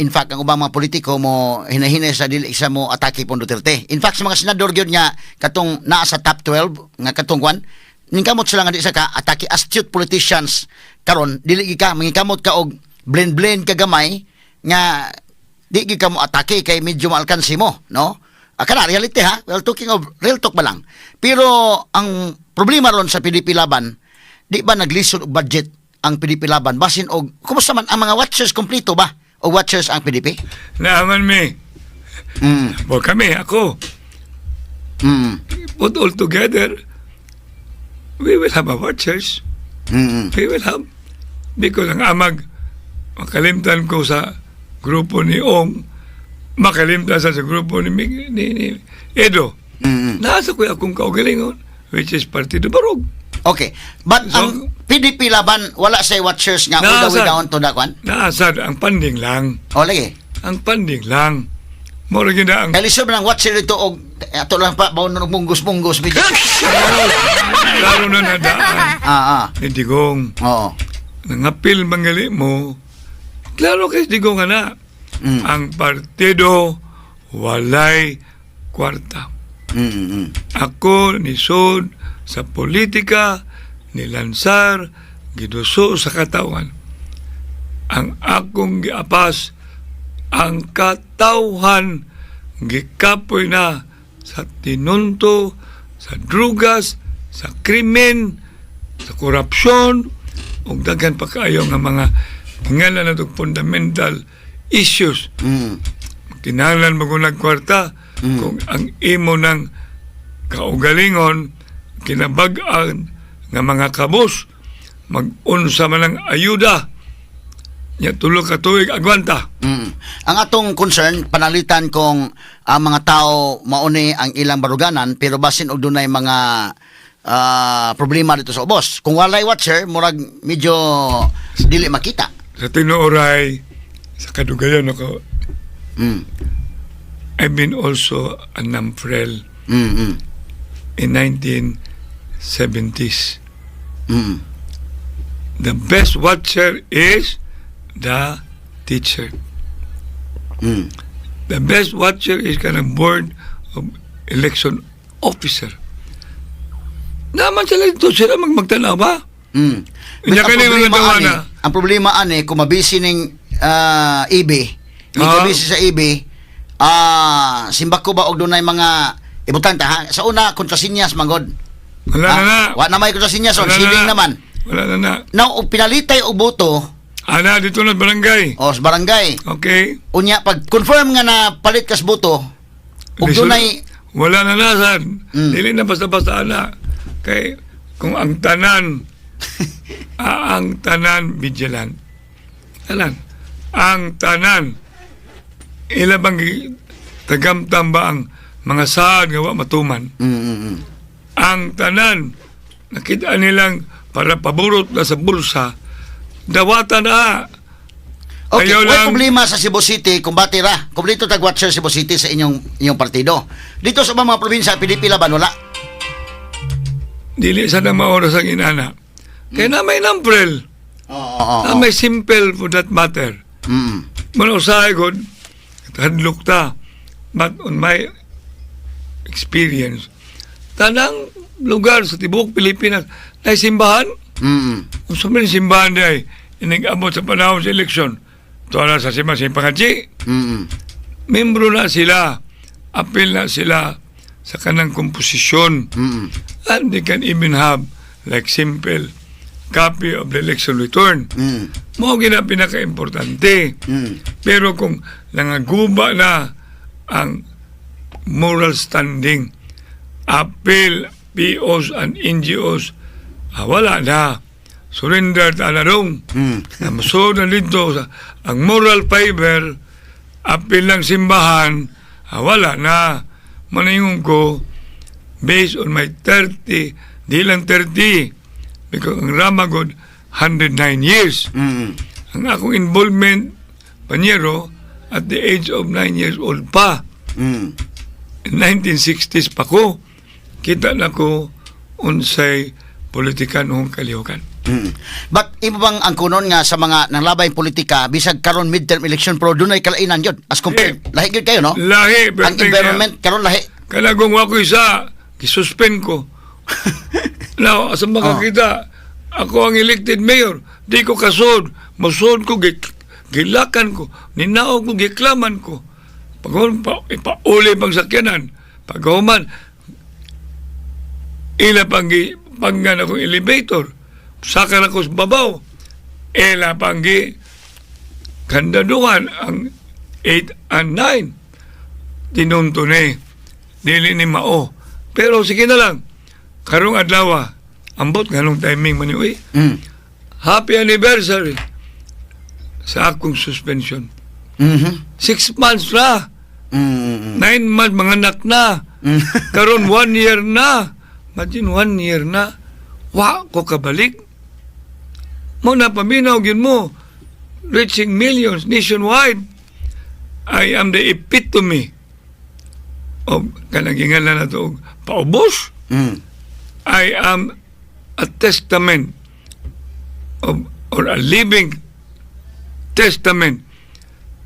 In fact, ang ubang mga politiko mo hinahinay sa dili isa mo atake pong Duterte. In fact, sa mga senador gyud nga katong naa sa top 12 nga katong kwan, ningkamot sila nga di sa ka atake. Astute politicians karon dili gi ka mangikamot ka og blend-blend ka gamay nga di gi ka mo atake kay medyo maalkansi mo, no? Ah, kana reality ha. Well, talking of real talk ba lang. Pero ang problema ron sa PDP Laban, di ba naglisod og budget ang PDP Laban? Basin og kumusta man ang mga watchers, kompleto ba? O watchers ang PDP? Naaman mi. O kami, ako, put all together, we will have a watchers. We will have. Because ang amag, makalimtan ko sa grupo ni Ong, makalimtan sa grupo ni Edo. Nasa ko akong kaugalingon, which is Partido Barog. Okay. But So- ang PDP Laban, wala say watchers nga all the way Nasa- down to that one. Naasad ang panding lang. O lagi. Ang panding lang. Moro gyud na ang Kay lisod man ang watcher dito og ato lang pa baon og munggos-munggos medyo. Klaro na nadaan ni Digong. Oo. Nangapil mangali mo. Klaro kay Digong nga na. Ang partido walay kwarta. Ako nisod sa politika, nilansar, giduso sa katawan. Ang akong giapas, ang katawhan, gikapoy na sa tinunto, sa drugas, sa krimen, sa korupsyon, ug daghan pa kaayo nga mga ngalan na fundamental issues. Kinahanglan mo kung nagkwarta kung ang imo ng kaugalingon kinabag-an nga mga kabos mag-unsa man ang ayuda nya tulo ka tuig agwanta. Ang atong concern panalitan kung ang mga tao mauni ang ilang baruganan pero basin og dunay mga problema dito sa ubos. Kung walay watcher, murag medyo dili makita. Sa tinuoray sa kadugayan ako, I've been also a NAMFREL in 1970s. The best watcher is the teacher. The best watcher is kanang board of election officer. Naman sila dito, sila magmagtanaw ba? But Nya ang kani mga problema tawa ani, na. ang problema ani kung mabisi ning EB, may kabisi sa EB, simbak ko ba og dunay mga ibutan ta ha? Sa una kontrasinyas manggod. Wala na na. Wa na may kontrasinyas on Wala na siling na. naman. Wala na na. Now og pinalitay og boto Ana, dito na sa barangay. o sa barangay. Okay. Unya pag confirm nga na palit kas boto, og dunay Wala na na, san. Dili na basta-basta ana. Kay kung ang tanan, ang tanan vigilant. Tanan. Ang tanan. Ila bang tagamtam ba ang mga saad nga wa matuman? Ang tanan, nakita nilang para paborot na sa bulsa, dawatan na. Okay, Ayaw way lang. problema sa Cebu City, kumbati ra. Kumpleto tag watcher Cebu City sa inyong inyong partido. Dito sa ubang mga probinsya, PDP Laban wala. Dili sa na maoras ang inana. Kaya na may NAMFREL. Oo. Na may simple for that matter. Muna usahay ko, hadlok ta. But on my experience, tanang lugar sa tibuok Pilipinas, na simbahan, kung sa mga simbahan di ay, inigabot sa panahon sa eleksyon, tuwa na sa simbahan sa Ipangatsi, membro na sila, apil na sila sa kanang komposisyon. And they can even have like simple copy of the election return. Mao gina pinaka-importante. Pero kung nangaguba na ang moral standing, appeal, POs and NGOs, wala na. Surrender ta na dong. Na musunod na dito sa, ang moral fiber, appeal ng simbahan, wala na. Maningon ko, based on my 30, di lang 30, because ang Ramagod, 109 years. Ang akong involvement, panyero, at the age of 9 years old pa. In 1960s pa ko, kita na ko unsay politika noong kalihukan. But imo bang ang kunon nga sa mga nanglabay politika bisag karon midterm election pero dunay kalainan gyud as compared lahi gyud kayo, no? Lahi, Ang pero environment karon lahi. Kanagong ako isa, gisuspend ko. Now, asa makakita, ako ang elected mayor, di ko kasod, musod ko, gilakan ko, ninaog ko, giklaman ko. Pag ipauli pang sakyanan, pag human, ila pang panggan akong elevator, saka na ko sa babaw, ila pang gi, kandaduhan ang 8 and 9. Tinunto ni, dili ni mao. Pero sige na lang, karong adlaw, ambot nganong timing man ni uy. Happy anniversary sa akong suspension. 6 months na. 9 months, mga anak na. Karon one year na. Imagine, one year na. Wa ko kabalik. Mao na paminaw gyud mo. Reaching millions nationwide. I am the epitome of kanang gingalan na to og paubos. I am a testament of or a living testament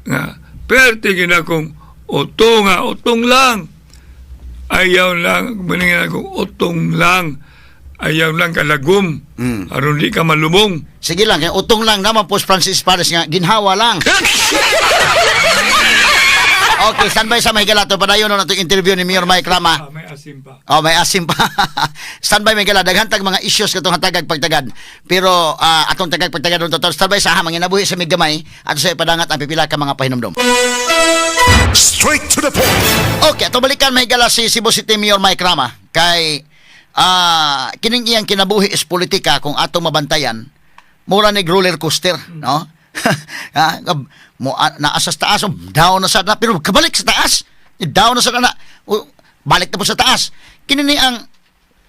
nga perte gyud akong utong nga utong lang, ayaw lang maningin akong utong lang, ayaw lang kalagom aron di ka malubong. Sige lang, kaya utong lang naman po si Francis Pares nga, ginhawa lang. Okay, standby sa mahigala to. Padayon na itong interview ni Mayor Mike Rama. Ah, may asim pa. Oh, may asim pa. Standby, may daghan tag mga issues katong hatagag pagtagad. Pero atong tagag pagtagad ron total standby sa ha manginabuhi sa migamay ato sa ipadangat ang pipila ka mga pahinumdom. Straight to the point. Okay, ato balikan, mahigala, si Cebu City Mayor Mike Rama kay kining iyang kinabuhi is politika, kung atong mabantayan, mura ni roller coaster, no? Mo naa sa taas, oh, down na sa na, pero kabalik sa taas. Down na sa na, oh, balik na po sa taas. Kini ni ang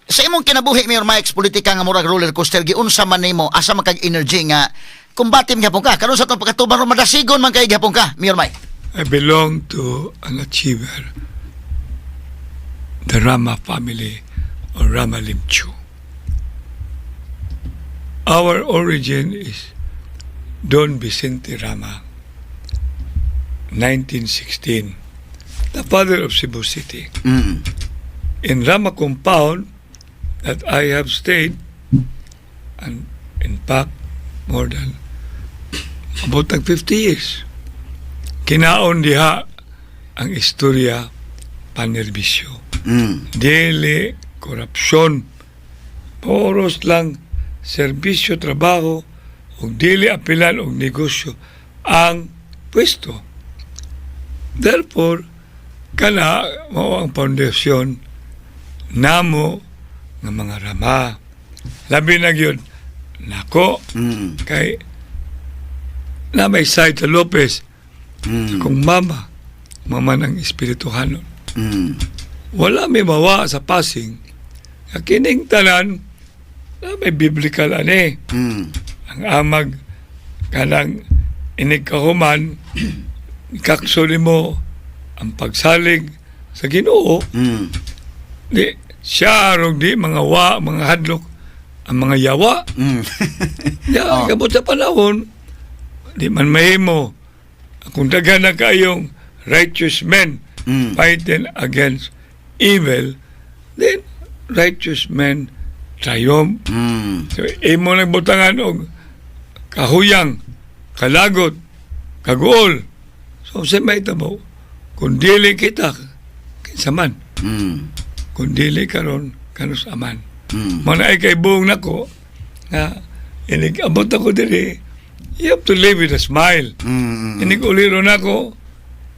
sa imong kinabuhi, Mayor Mike, sa politika nga murag roller coaster, giunsa man nimo, asa man kag energy nga kumbate man gyapon ka karon sa atong pagkatubang, madasigon man kay gyapon ka, Mayor Mike? I belong to an achiever, the Rama family or Rama Limchu. Our origin is Don Vicente Rama, 1916, the father of Cebu City. In Rama compound that I have stayed, and in fact, more than about 50 years. Kinaon diha ang istorya panerbisyo. Dili, korupsyon, poros lang serbisyo, trabaho, ug dili apilan og negosyo ang pwesto. Therefore, kana mao ang pundasyon namo nga mga Rama. Labi na gyud nako kay na may side sa Lopez kung mama, mama ng espirituhanon. Wala may mawa sa passing. Nga kining tanan na may biblical ani. Ang amag kanang inig kahuman kakso nimo ang pagsalig sa Ginoo, di siya arog di mga wa mga hadlok ang mga yawa. Ya, kabot sa panahon di man mahimo kung daghan na kayong righteous men fighting against evil, then righteous men triumph. So, imo nagbutangan og kahuyang, kalagot, kaguol. So, sa may tabo, kung dili kita, kinsa man. Kung dili karon, kanus aman. Mana ay kay buong nako, nga, inig abot ako diri, you have to live with a smile. Inig uliro nako,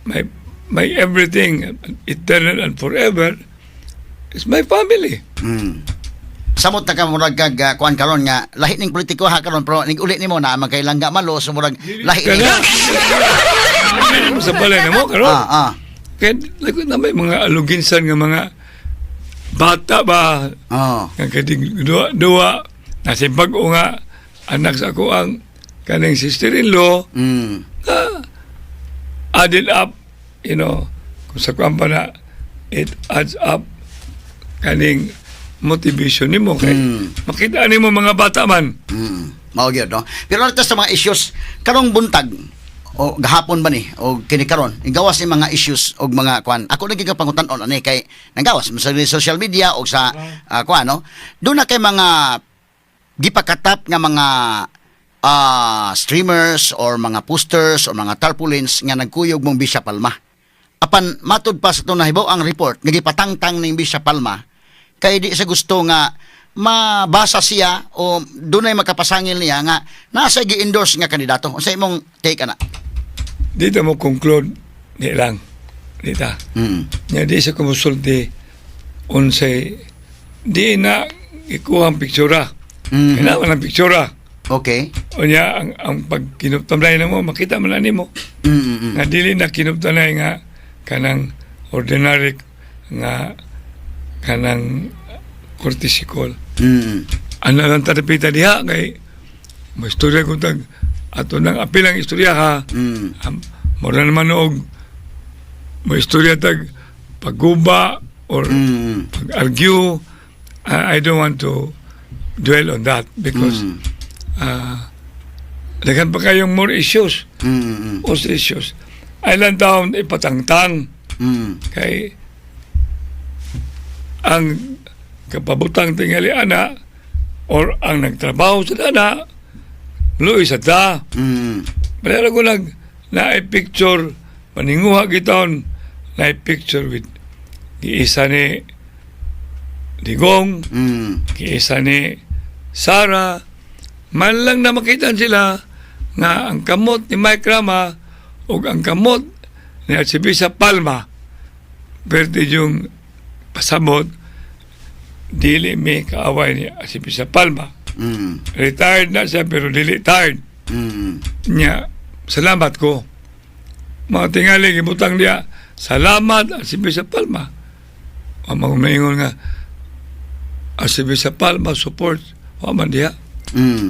my everything, eternal and forever, is my family. Samot na ka murag kag kuan karon nga lahi ning politiko ha karon, pero nig uli nimo na man kay langga malo, so murag lahi ning Kana. Sa balay na mo karon. Kaya like, na may mga aluginsan nga mga bata ba nga kating duwa, duwa nasa bag-o nga anak sa ako ang kaning sister-in-law added up, kung sa kuan pa na, it adds up kaning motivation nimo kay makita nimo mga bata man. Mao gyud, no. Pero nato sa mga issues karong buntag o gahapon ba ni o kini karon, gawas ni mga issues og mga kuan. Ako naging kapangutan-on ani kay nanggawas sa social media o sa kuan, no. Doon na kay mga gipakatap nga mga streamers or mga posters or mga tarpaulins nga nagkuyog mong Bishop Palma. Apan matud pa sa itong nahibaw ang report nga gipatangtang ning Bishop Palma kay di sa gusto nga mabasa siya o dunay makapasangil niya nga nasa gi-endorse nga kandidato. Unsa imong take ana? Dito mo conclude di lang dita. Nya di sa kumusulti unsay di na ikuha ang piktura. Kailangan ang piktura. Unya ang pagkinuptanay na mo, makita man na nimo nga dili na kinuptanay nga kanang ordinary nga kanang courtesy call. Ana lang tarapita diha kay maistorya ko tag ato nang apil ang istorya ha. Mura naman og maistorya tag pagguba or pag-argue. I don't want to dwell on that because daghan pa kayong more issues, more issues. Ay lang taon ipatangtang kay ang kapabutang tingali ana or ang nagtrabaho sa ana luoy sa ta. Pero ko nag na picture paninguha gitaon na picture with giisa ni Digong, giisa ni Sara, man lang na makita sila nga ang kamot ni Mike Rama o ang kamot ni Archbishop Palma pwede yung pasabot, dili mi kaaway ni Archbishop Palma. Retired na siya pero dili tired. Nya, salamat ko. Mga tingali, gibutang niya, salamat Archbishop Palma. Ang mga maingon nga, Archbishop Palma support, wa man diha.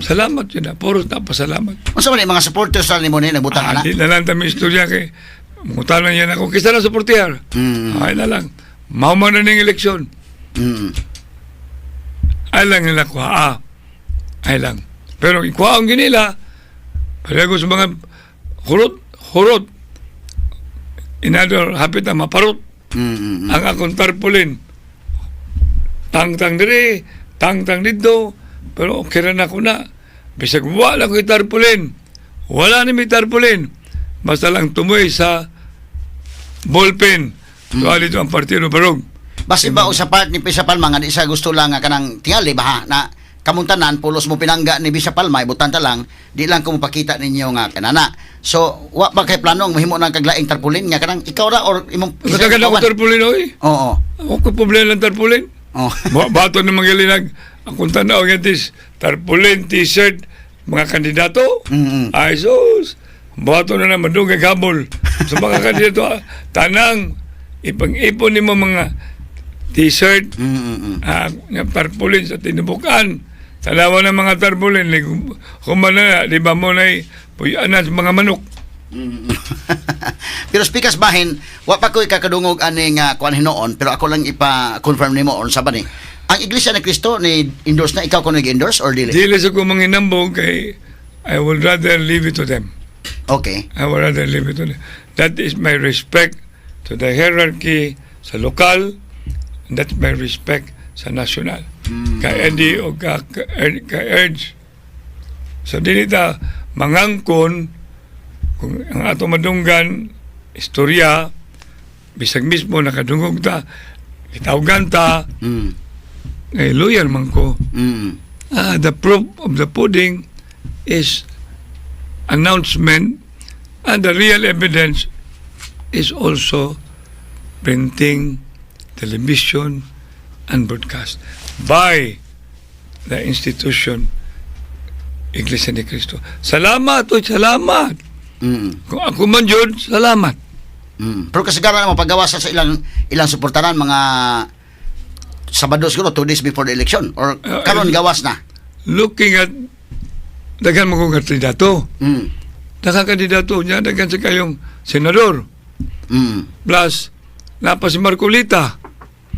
Salamat yun na, puros na pasalamat. Unsa man ni mga supporters ra nimo ni nagbutang Ah, ana? di na lang kami istorya kay mangutana yan ako, kisa na suportihar. Ay na lang. Mao man na ning eleksyon. Ay lang nila kuha. Ah. Ay lang. Pero ikuha ang ginila, pareho sa mga hurot, hurot. Inador, hapit na maparot. Ang akong tarpaulin. Tang-tang diri, tang-tang dito, pero okay ra na ko na. Bisag wala ko tarpaulin. Wala ni may tarpaulin. Basta lang tumoy sa ballpen. Mm. Dito ang Partido Barog. Basi ba o sa part ni Bishop Palma nga di sa gusto lang nga kanang tingali ba ha, na kamuntanan pulos mo pinangga ni Bishop Palma, ibutan ta lang, di lang ko mapakita ninyo nga kanana. So wa ba kay plano ang mahimo ng kaglaing tarpaulin nga kanang ikaw ra or imong Matagal ako tarpaulin, oy. Ako ko problema ng tarpaulin. Bato ng mga linag. Akong tanaw nga tis, tarpaulin, t-shirt, mga kandidato. Ay sus, bato na naman doon kay habol. Sa mga kandidato, ah, tanang, ipang-ipon nimo mga t-shirt, nga tarpaulin sa tinubukan. Tanawa ng mga tarpaulin, kumana na, di ba mo na puyan na sa mga manok. Pero speakers bahin, wa pa ko'y kakadungog aning kuan hinuon, pero ako lang ipa-confirm nimo on sa ba ni. Ang Iglesia ni Cristo ni endorse na ikaw kuno endorse or dili? Dili sa ko manginambog kay I would rather leave it to them. I would rather leave it to them. That is my respect to the hierarchy sa lokal, and that's my respect sa national. Kay Eddie o ka Urge. So dili ta mangangkon kung ang ato madunggan istorya bisag mismo nakadungog ta, gitawgan ta kay lawyer man ko. Ah, the proof of the pudding is announcement and the real evidence is also printing, television, and broadcast by the institution Iglesia ni Cristo. Salamat, oy, salamat. Kung ako man yun, salamat. Pero kasagaran mo paggawa sa ilang ilang suportaran mga Sabado siguro, 2 days before the election or karon gawas na. Looking at daghan mo kong kandidato. Daghan kandidato niya, daghan sa kayong senador. Plus, napa si Marcolita.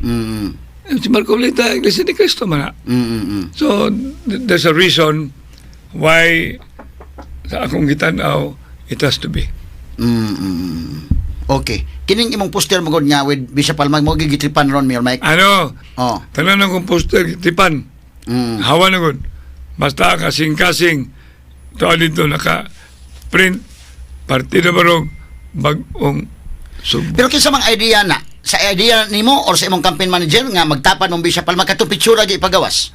Eh, si Marcolita, Iglesia ni Cristo man na. So, there's a reason why sa akong gitanaw, it has to be. Okay. Kining imong poster mo gud nga with Bishop Palma mo gitripan ron, Mayor Mike. Ano, tanan akong poster, tipan. Hawa na gud. Basta kasing-kasing, ito dito naka-print, Partido Barog, Bag-ong Sugbo. Pero kinsa mang idea na? Sa idea nimo or sa imong campaign manager nga magtapan mong Bishop Palma katong picture gi ipagawas?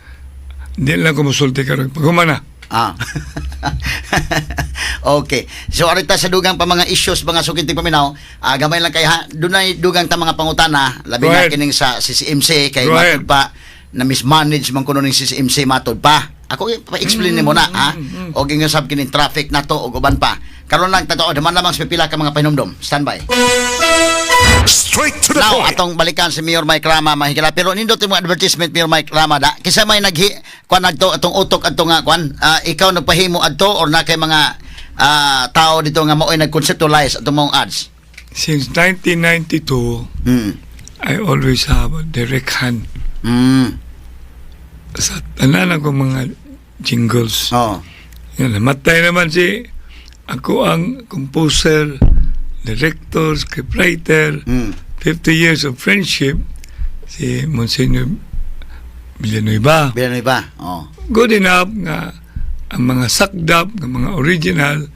Hindi lang ko musulti karon. Paghumana. Ah. Okay. So arita sa dugang pa mga issues, mga sukinting paminaw, gamay lang kay ha, dunay dugang ta mga pangutana labi Go na ahead. kining sa CCMC kay Go ahead. matud pa na mismanage man kuno ning CCMC matud pa. Ako pa-explain nimo na ha. Og ingon sab kining traffic nato og uban pa. Karon lang totoo duman lamang sa pipila ka mga pahinumdom. Standby. Straight to the Now point. Atong balikan si Mayor Mike Rama, mga higala, pero nindot yung mga advertisement, Mayor Mike Rama, da. Kinsa may naghi kuan adto atong utok adto nga kuan, ikaw nagpahimo adto or na kay mga tao dito nga maoy nag-conceptualize atong mga ads? Since 1992, I always have a direct hand sa tanan ako mga jingles. Yan, namatay naman si ako ang composer, director, scriptwriter, 50 years of friendship, si Monsignor Villanueva. Villanueva. Oh. Good enough nga ang mga sakdap, nga mga original,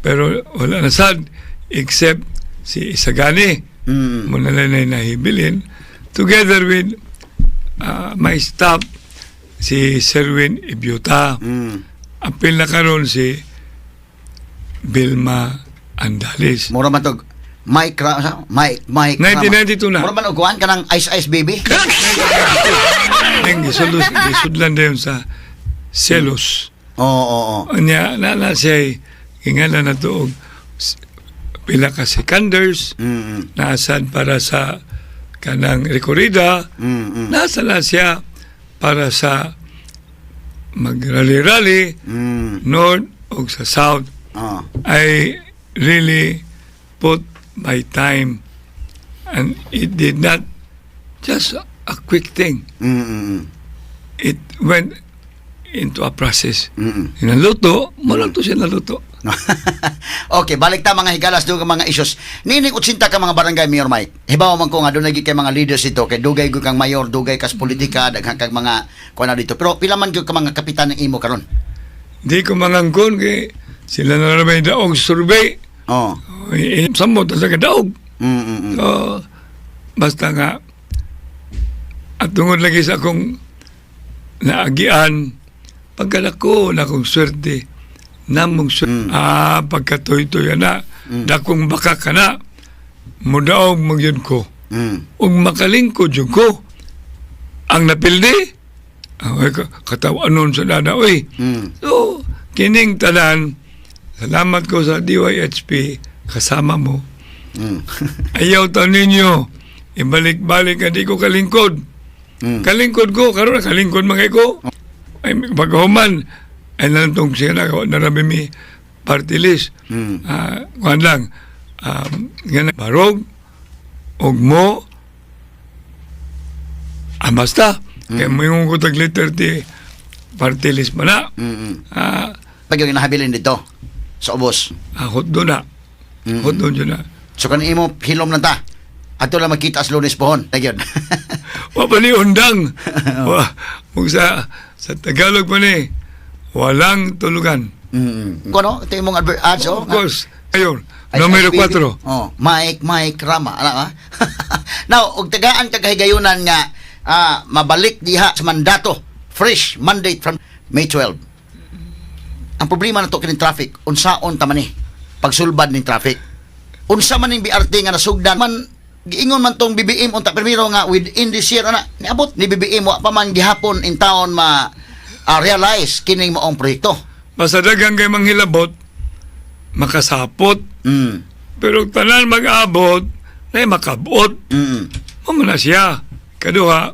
pero wala na sad except si Isagani. Muna na na nahibilin. Together with my staff, si Serwin Ibiuta. Apil na karon si Vilma Andales. Mura man tog Mike Mike Mike Rama. 1992 na. Mura man og kuan kanang Ice Ice Baby. Ang gisulod, gisudlan na yun sa selos. Oo. Unya, na siya, ingala na to og pila ka seconders, naasan para sa kanang rekorida, nasa na siya para sa mag-rally-rally, north o sa south. I really put my time and it did not just a quick thing. It went into a process. Naluto, mo lang to siya naluto. Okay, balik ta, mga higalas, doon ka mga issues. Nining 80 ka mga barangay, Mayor Mike. Hibaw man ko nga doon kay mga leaders ito kay dugay gyud kang mayor, dugay kas politika, daghan kag mga kuan na dito. Pero pila man gyud ka mga kapitan ng imo karon? Di ko mangangkon kay sila na naman daog survey. Eh, samot sa kadaog. So, basta nga, at tungod lagi sa akong naagian, pagkalako na akong swerte, namong swerte, pagkatoy-toy na, dakong baka ka na, mudaog magyud ko. Ug makalingkod jud ko. Ang napildi, ay, katawanon sa dada, oy. So, kining tanan, salamat ko sa DYHP, kasama mo. Ayaw ta ninyo, ibalik-balik ka di ko kalingkod. Kalingkod ko, karon kalingkod mga ko. Ay, pagkahuman, ay nantong siya na, narami mi party list. Kuan lang, nga barog, og mo, basta, kaya mo yung ko tag letter ti party list man na. Pag yung inahabilin dito sa ubos. Hotdo na. Hotdo yun na. So kan imo hilom lang ta. Ato lang makita sa Lunes pohon. Nagyod. Wa pa ni undang. Wa, kung sa Tagalog pa ni, walang tulugan. Kuno, ito imong ads oh. Of course. Ayun, Ay, numero ay, baby. 4. Oh, Mike Mike Rama. Ala ka? Now, og tagaan ka kahigayunan nga mabalik diha sa mandato, fresh mandate from May 12. Ang problema na to kining traffic, unsaon ta man ni pagsulbad ning traffic? Unsa man ning BRT nga nasugdan man, giingon man tong BBM unta primero nga within this year ana niabot ni BBM, wa pa man gihapon in town ma realize kining maong proyekto. Basta daghang kay manghilabot, makasapot. Pero tanan mag-abot, na makabot. Mao na siya. Kaduha,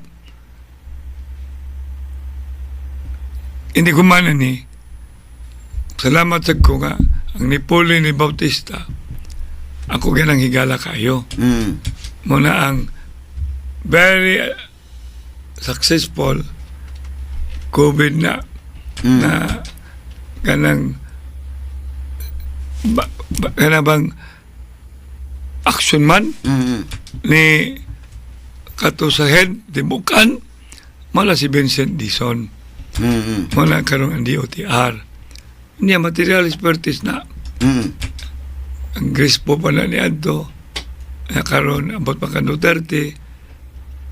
hindi ko man ni. Salamat sa ko nga, ang nipuli ni Bautista, ako ganang higala kayo. Muna ang very successful COVID na na kanang ba, ba, kanang bang action man ni kato sa head tibukan mala si Vincent Dizon, muna karon ang DOTR niya material expertise na ang Crispo pa na ni Adto na karon abot pa kan Duterte,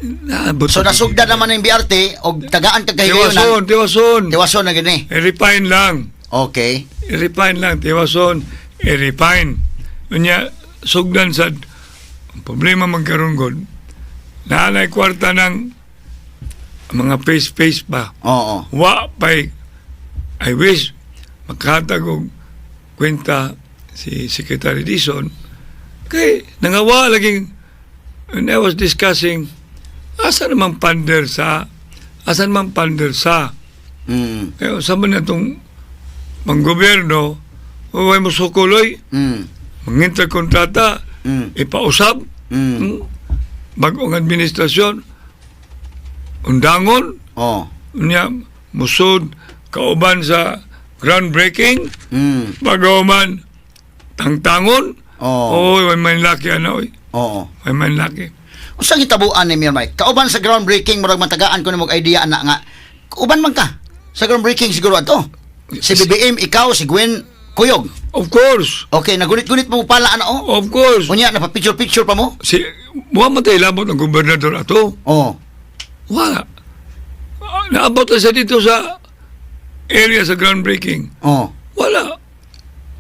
naabot So pa. nasugdan naman ng BRT og tagaan ka kahigayunan. Tiwason, tiwason. Tiwason na gini. I-refine lang. I-refine lang, tiwason, i-refine. Unya, sugdan sa ang problema magkaroon god. Naanay kwarta ng mga face-face pa. Oo. Wa pa'y I wish makahatag og kwenta si Secretary Dizon kay nangawa laging when I was discussing asa naman pander sa kaya sa man natong panggobyerno, way mo sukuloy, manginta kontrata, ipausab, bagong administrasyon, undangon, unya musod kauban sa groundbreaking, bago man tangtangon, oy, way man laki ano, oy, way man laki. Unsang hitabuan ni Mayor Mike? Kauban sa groundbreaking, murag matagaan ko nimo og idea ana nga. Kauban man ka sa groundbreaking siguro ato. Si BBM, ikaw, si Gwen Kuyog. Of course, Okay, nagunit-gunit mo pala ana oh. of course. Unya napa-picture-picture pa mo? Si wa man tayo labot ang gobernador ato. Oh. Wala. Ah, naabot na siya dito sa area sa groundbreaking. Oh. Wala.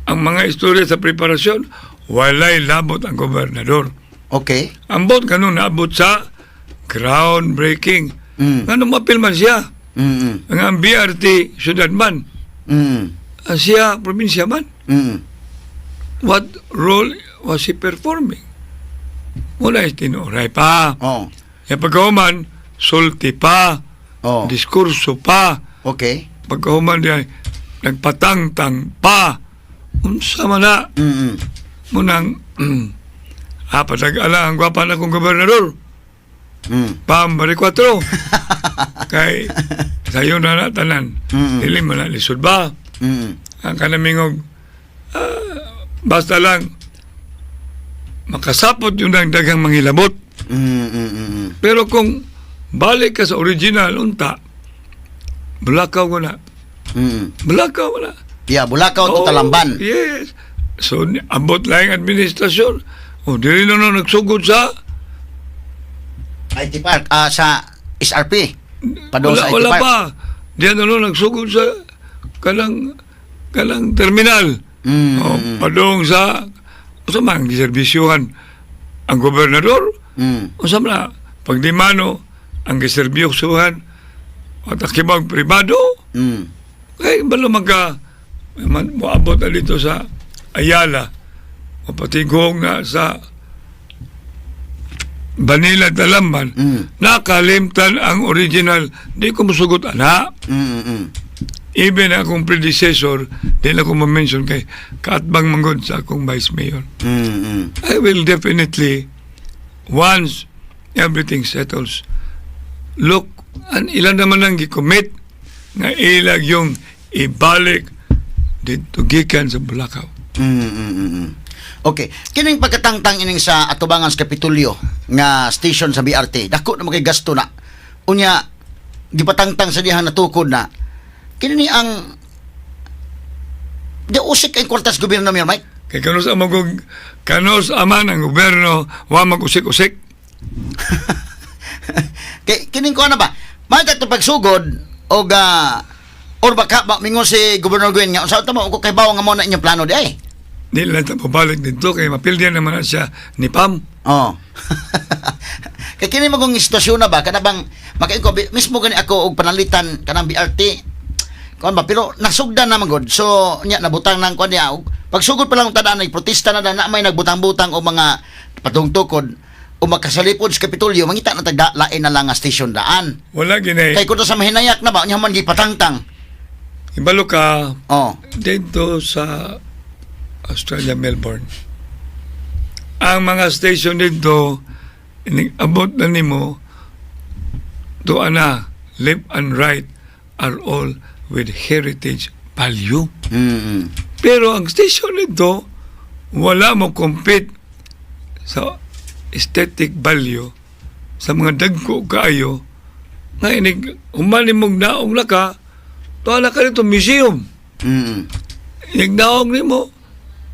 Ang mga istorya sa preparasyon, walay labot ang gobernador. Ambot ganun naabot sa groundbreaking. Ngano mapil man siya. Ang BRT, syudad man. Ang siya, probinsya man. What role was he performing? Wala, tinuray pa. Ya pagkahuman, sulti pa, diskurso pa. Pagkahuman diya, nagpatangtang pa. Unsa man na, munang, patag-ala ang gwapa na kong gobernador. Pam, bari kwatro. Kay, sayo na na tanan. Dili man na lisod ba? Ang kanamingog, basta lang, makasapot yun ang daghang manghilabot. Pero kung balik ka sa original, unta, Bulakaw ko na. Bulakaw ko na. Yeah, Bulakaw to Oh, Talamban. Yes. So, abot lang ang administrasyon. O, dili na na nagsugod sa IT Park, sa SRP. Padong wala, sa IT wala Park. pa. Diyan na no, nagsugod sa kanang terminal. O, padong sa mga giserbisyuhan ang gobernador. O sa mga pagdimano ang giserbisyuhan at akibang pribado. Kaya balo magka man, moabot na dito sa Ayala o patigong na sa Banila Talamban, nakalimtan ang original. Di ko musugot ana. Even akong predecessor, di na ko ma-mention kay kaatbang manggod sa akong vice mayor. I will definitely, once everything settles, look, an ilan naman ang gi-commit nga ilag yung ibalik dito gikan sa Bulacau. Okay. Kining pagkatangtang ining sa atubangan sa Kapitolyo nga station sa BRT, dako na kay gasto na. Unya gipatangtang sa dihang natukod na. Kini ni ang di usik kay kwartas gobyerno, Mayor Mike. Kay kanos aman ang gobyerno wa mag-usik-usik. Kay kining ko na ba? May to pagsugod og or baka ba mingon si Governor Gwen nga unsa ta mo ko kay bawo nga mo na inyong plano di ay. Di lang ta pabalik dito kay mapildihan naman na siya ni Pam. Oh. Kay kini magong istasyon na ba kana bang makainko mismo gani ako og panalitan kanang BRT. Kuan ba pero nasugdan na man gud. So nya nabutang nang kuan niya og pagsugod pa lang tadaan nagprotesta na na may nagbutang-butang og mga patungtukod o makasalipod sa Kapitolyo mangita na tagda lain na lang nga station daan. Wala ginay. Kay kun sa mahinayak na ba nya man gipatangtang. Ibalo ka dito sa Australia, Melbourne. Ang mga station dito, abot na nimo, tuwa na, left and right are all with heritage value. Pero ang station nito, wala mo compete sa aesthetic value sa mga dagko kaayo nga inig human mong naong na ka, tuwa na ka nito museum. Inig naong nimo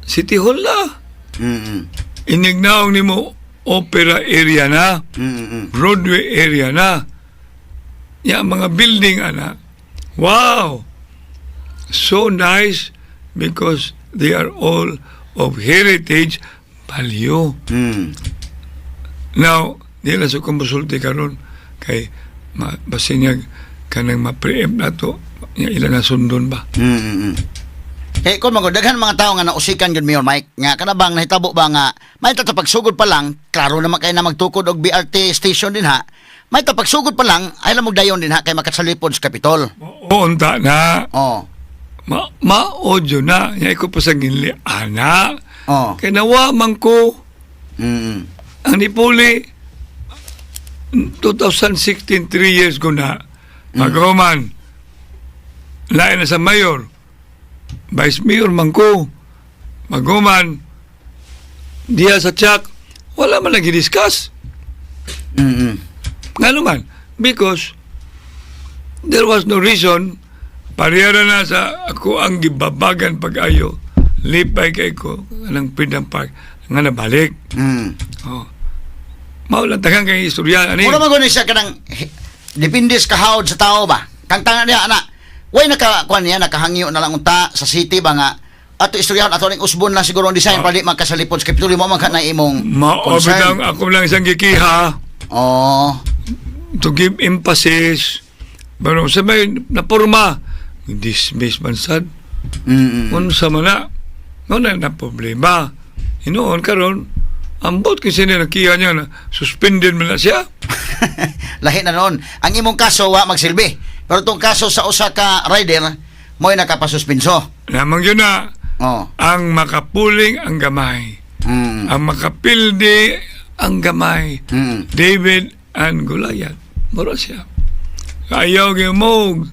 City Hall na. Inig naong nimo Opera area na, Broadway area na. Ya mga building ana. Wow. So nice because they are all of heritage value. Now, di na sa kumusulti karon kay ma, basinyag kanang ma-preempt na to. Nga ila na sundon ba. Kay kon magod daghan mga tao nga nausikan gyud, Mayor Mike, nga kanabang nahitabo ba nga may pagsugod pa lang, klaro naman kay na magtukod og BRT station din ha. May pagsugod pa lang ay lang dayon din ha kay makasalipod sa Kapitol. Oo, unta na. Oh. Ma maodyo na nya ko pa sa ginli ana. Kay nawa man ko ang nipuli 2016, 3 years ko na. Paghuman, lain na sa mayor, vice mayor man ko. Paghuman, diya sa tsak, wala man lagi discuss. Nga naman, because there was no reason, parehara na sa ako ang gibabagan pag-ayo, lipay kay ko, anang Freedom Park, nga nabalik. Oh. Mao lang tagang kay istorya ani. Mura man gud ni siya kanang depende sa kahawod sa tao ba. Kang tanga niya ana. Way naka kuan niya, nakahangyo na lang unta sa city ba nga ato istoryahon ato ning usbon lang siguro ang design para di magkasalipod sa Kapitolyo mo man ka na imong Mao concern. bitang ako lang isang gikiha to give emphasis. Pero sa may naporma, dismiss man sad. Unsa man na, no na na problema. Hinuon karon, ambot kasi niya nakiha niya na suspended man na siya. Lahi na noon. Ang imong kaso wa magsilbi. Pero tong kaso sa usa ka rider mo'y nakapasuspenso. Lamang yun na, ang makapuling ang gamay. Ang makapildi ang gamay. David and Goliath. Mura siya. Ayaw gyud mo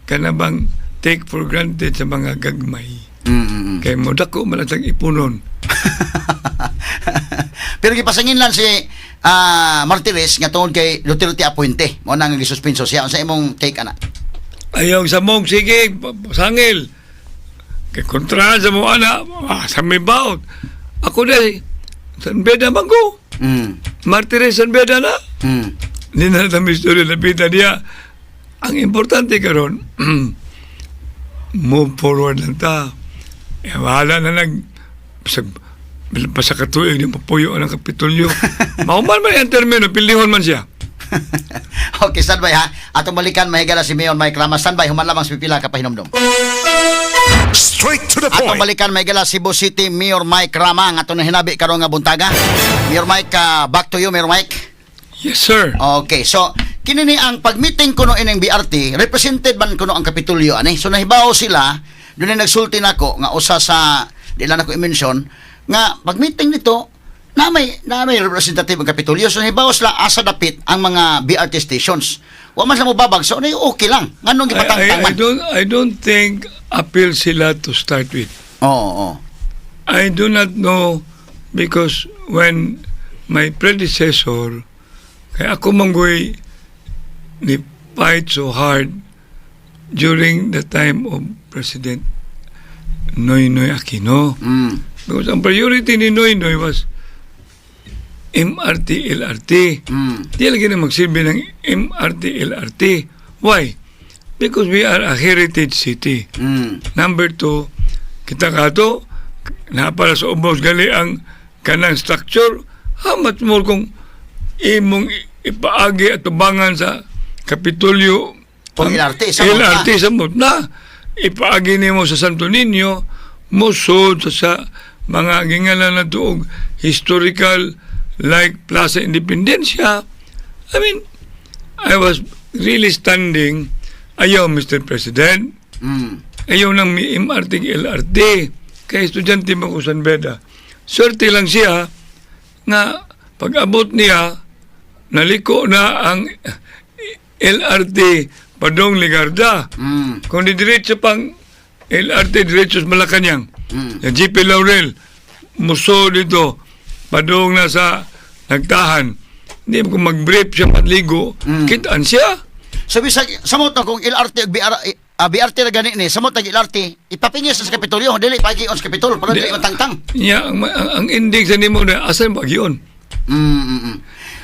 kanabang take for granted sa mga gagmay. Kay mo dako man ang ipunon. Pero gipasangin lang si Martires nga tungod kay Duterte appointee. Mao na nga gisuspenso siya. Unsa imong take ana? Ayaw sa mong sige, sangil. Kay kontra sa mo ana, sa may baot. Ako na, San Beda man ko. Martires San Beda na. Hindi na natin istorya na pita niya. Ang importante karon, move forward lang ta. Eh, bahala na nag sa, pa sa katuig, di mapuyo ang Kapitolyo. Mauman man yung termino, pildihon man siya. Okay, standby ha. Atong balikan mahigala si Mayor Mike Rama. Standby, human lamang sa pipila ka pahinomdom. Straight to the Atong point. balikan mahigala Cebu City Mayor Mike Rama ang atong nahinabi karon nga buntaga. Mayor Mike, back to you, Mayor Mike. Yes, sir. Okay, so kini ni ang pag-meeting kuno ining BRT, represented man kuno ang Kapitolyo ani. So nahibaw sila, doon na nagsulti nako nga usa sa di lang nako i-mention nga pag-meeting nito na may representative ang Kapitolyo. So nahibaw sila asa dapit ang mga BRT stations. Wa man sila mobabag, so ano, okay lang. Nganong gipatangtang I man? don't think appeal sila to start with. Oo, oo. I do not know because when my predecessor, kaya ako manggoy ni fight so hard during the time of President Noynoy Aquino. Because ang priority ni Noynoy was MRT, LRT. Di lagi na magsilbi ng MRT, LRT. Why? Because we are a heritage city. Number two, kita ka to, napara sa ubos gali ang kanang structure, how much more kung imong ipaagi at tubangan sa Kapitolyo? Kung ang LRT, sa na. LRT sa na. Ipaagi nimo sa Santo Niño, musod sa mga gingalan na tuog historical like Plaza Independencia. I mean, I was really standing, ayaw, Mr. President, ayaw nang mi MRT LRT. Kay estudyante mo ko San Beda. Swerte lang siya nga pag abot niya, naliko na ang LRT padong Legarda. Kung di diretso pang LRT, diretso sa Malacanang. Yung GP Laurel, muso dito, padong na sa Nagtahan. Hindi mo kung mag-brief siya matligo, kitaan siya. So bisag samot na kung LRT ug BR, BRT na gani ni, samot nag LRT, ipapingis sa Kapitolyo, dili pagi on sa Kapitol para dili matangtang. Niya, ang ending sa nimo na, asan ba yun?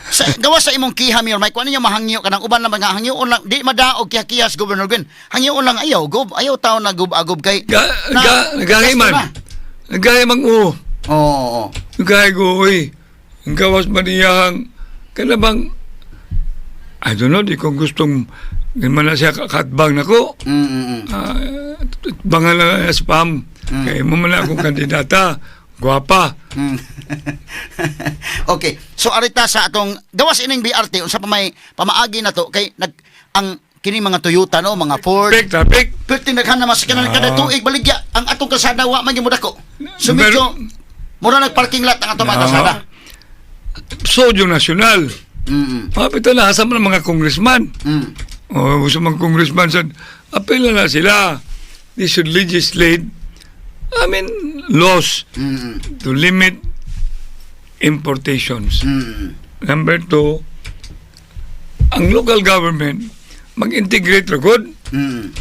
Sa gawa sa imong kiha, Mayor Mike, kuan ninyo mahangyo kanang uban lang mga hangyoon lang di madaog kiha-kiha sa Governor Gwen. Hangyoon lang ayaw gob, ayaw taon na gob agob kay Nagahi man. na. Nagahi mang oo. Oo. Nagahi ko, uy. Ang gawas man iyahang, kanabang, I don't know, di ko gustong Di man na siya katbang nako. Bangal na spam. Kay mo man na akong kandidata. Guwapa. Okay. So arita sa atong gawas ining BRT, unsa pa may pamaagi na to kay nag ang kini mga Toyota, no, mga Ford. Traffic, traffic. Perting daghan na mas kanan kada tuig baligya ang atong kalsada, wa man gyud mo dako. So medyo mura nag parking lot ang atong mga kalsada. So, yung nasyonal. Mapito na, asa man ang mga congressman. O, gusto mga congressman sa apel na sila. They should legislate, I mean, laws to limit importations. Number two, ang local government mag-integrate ra gud.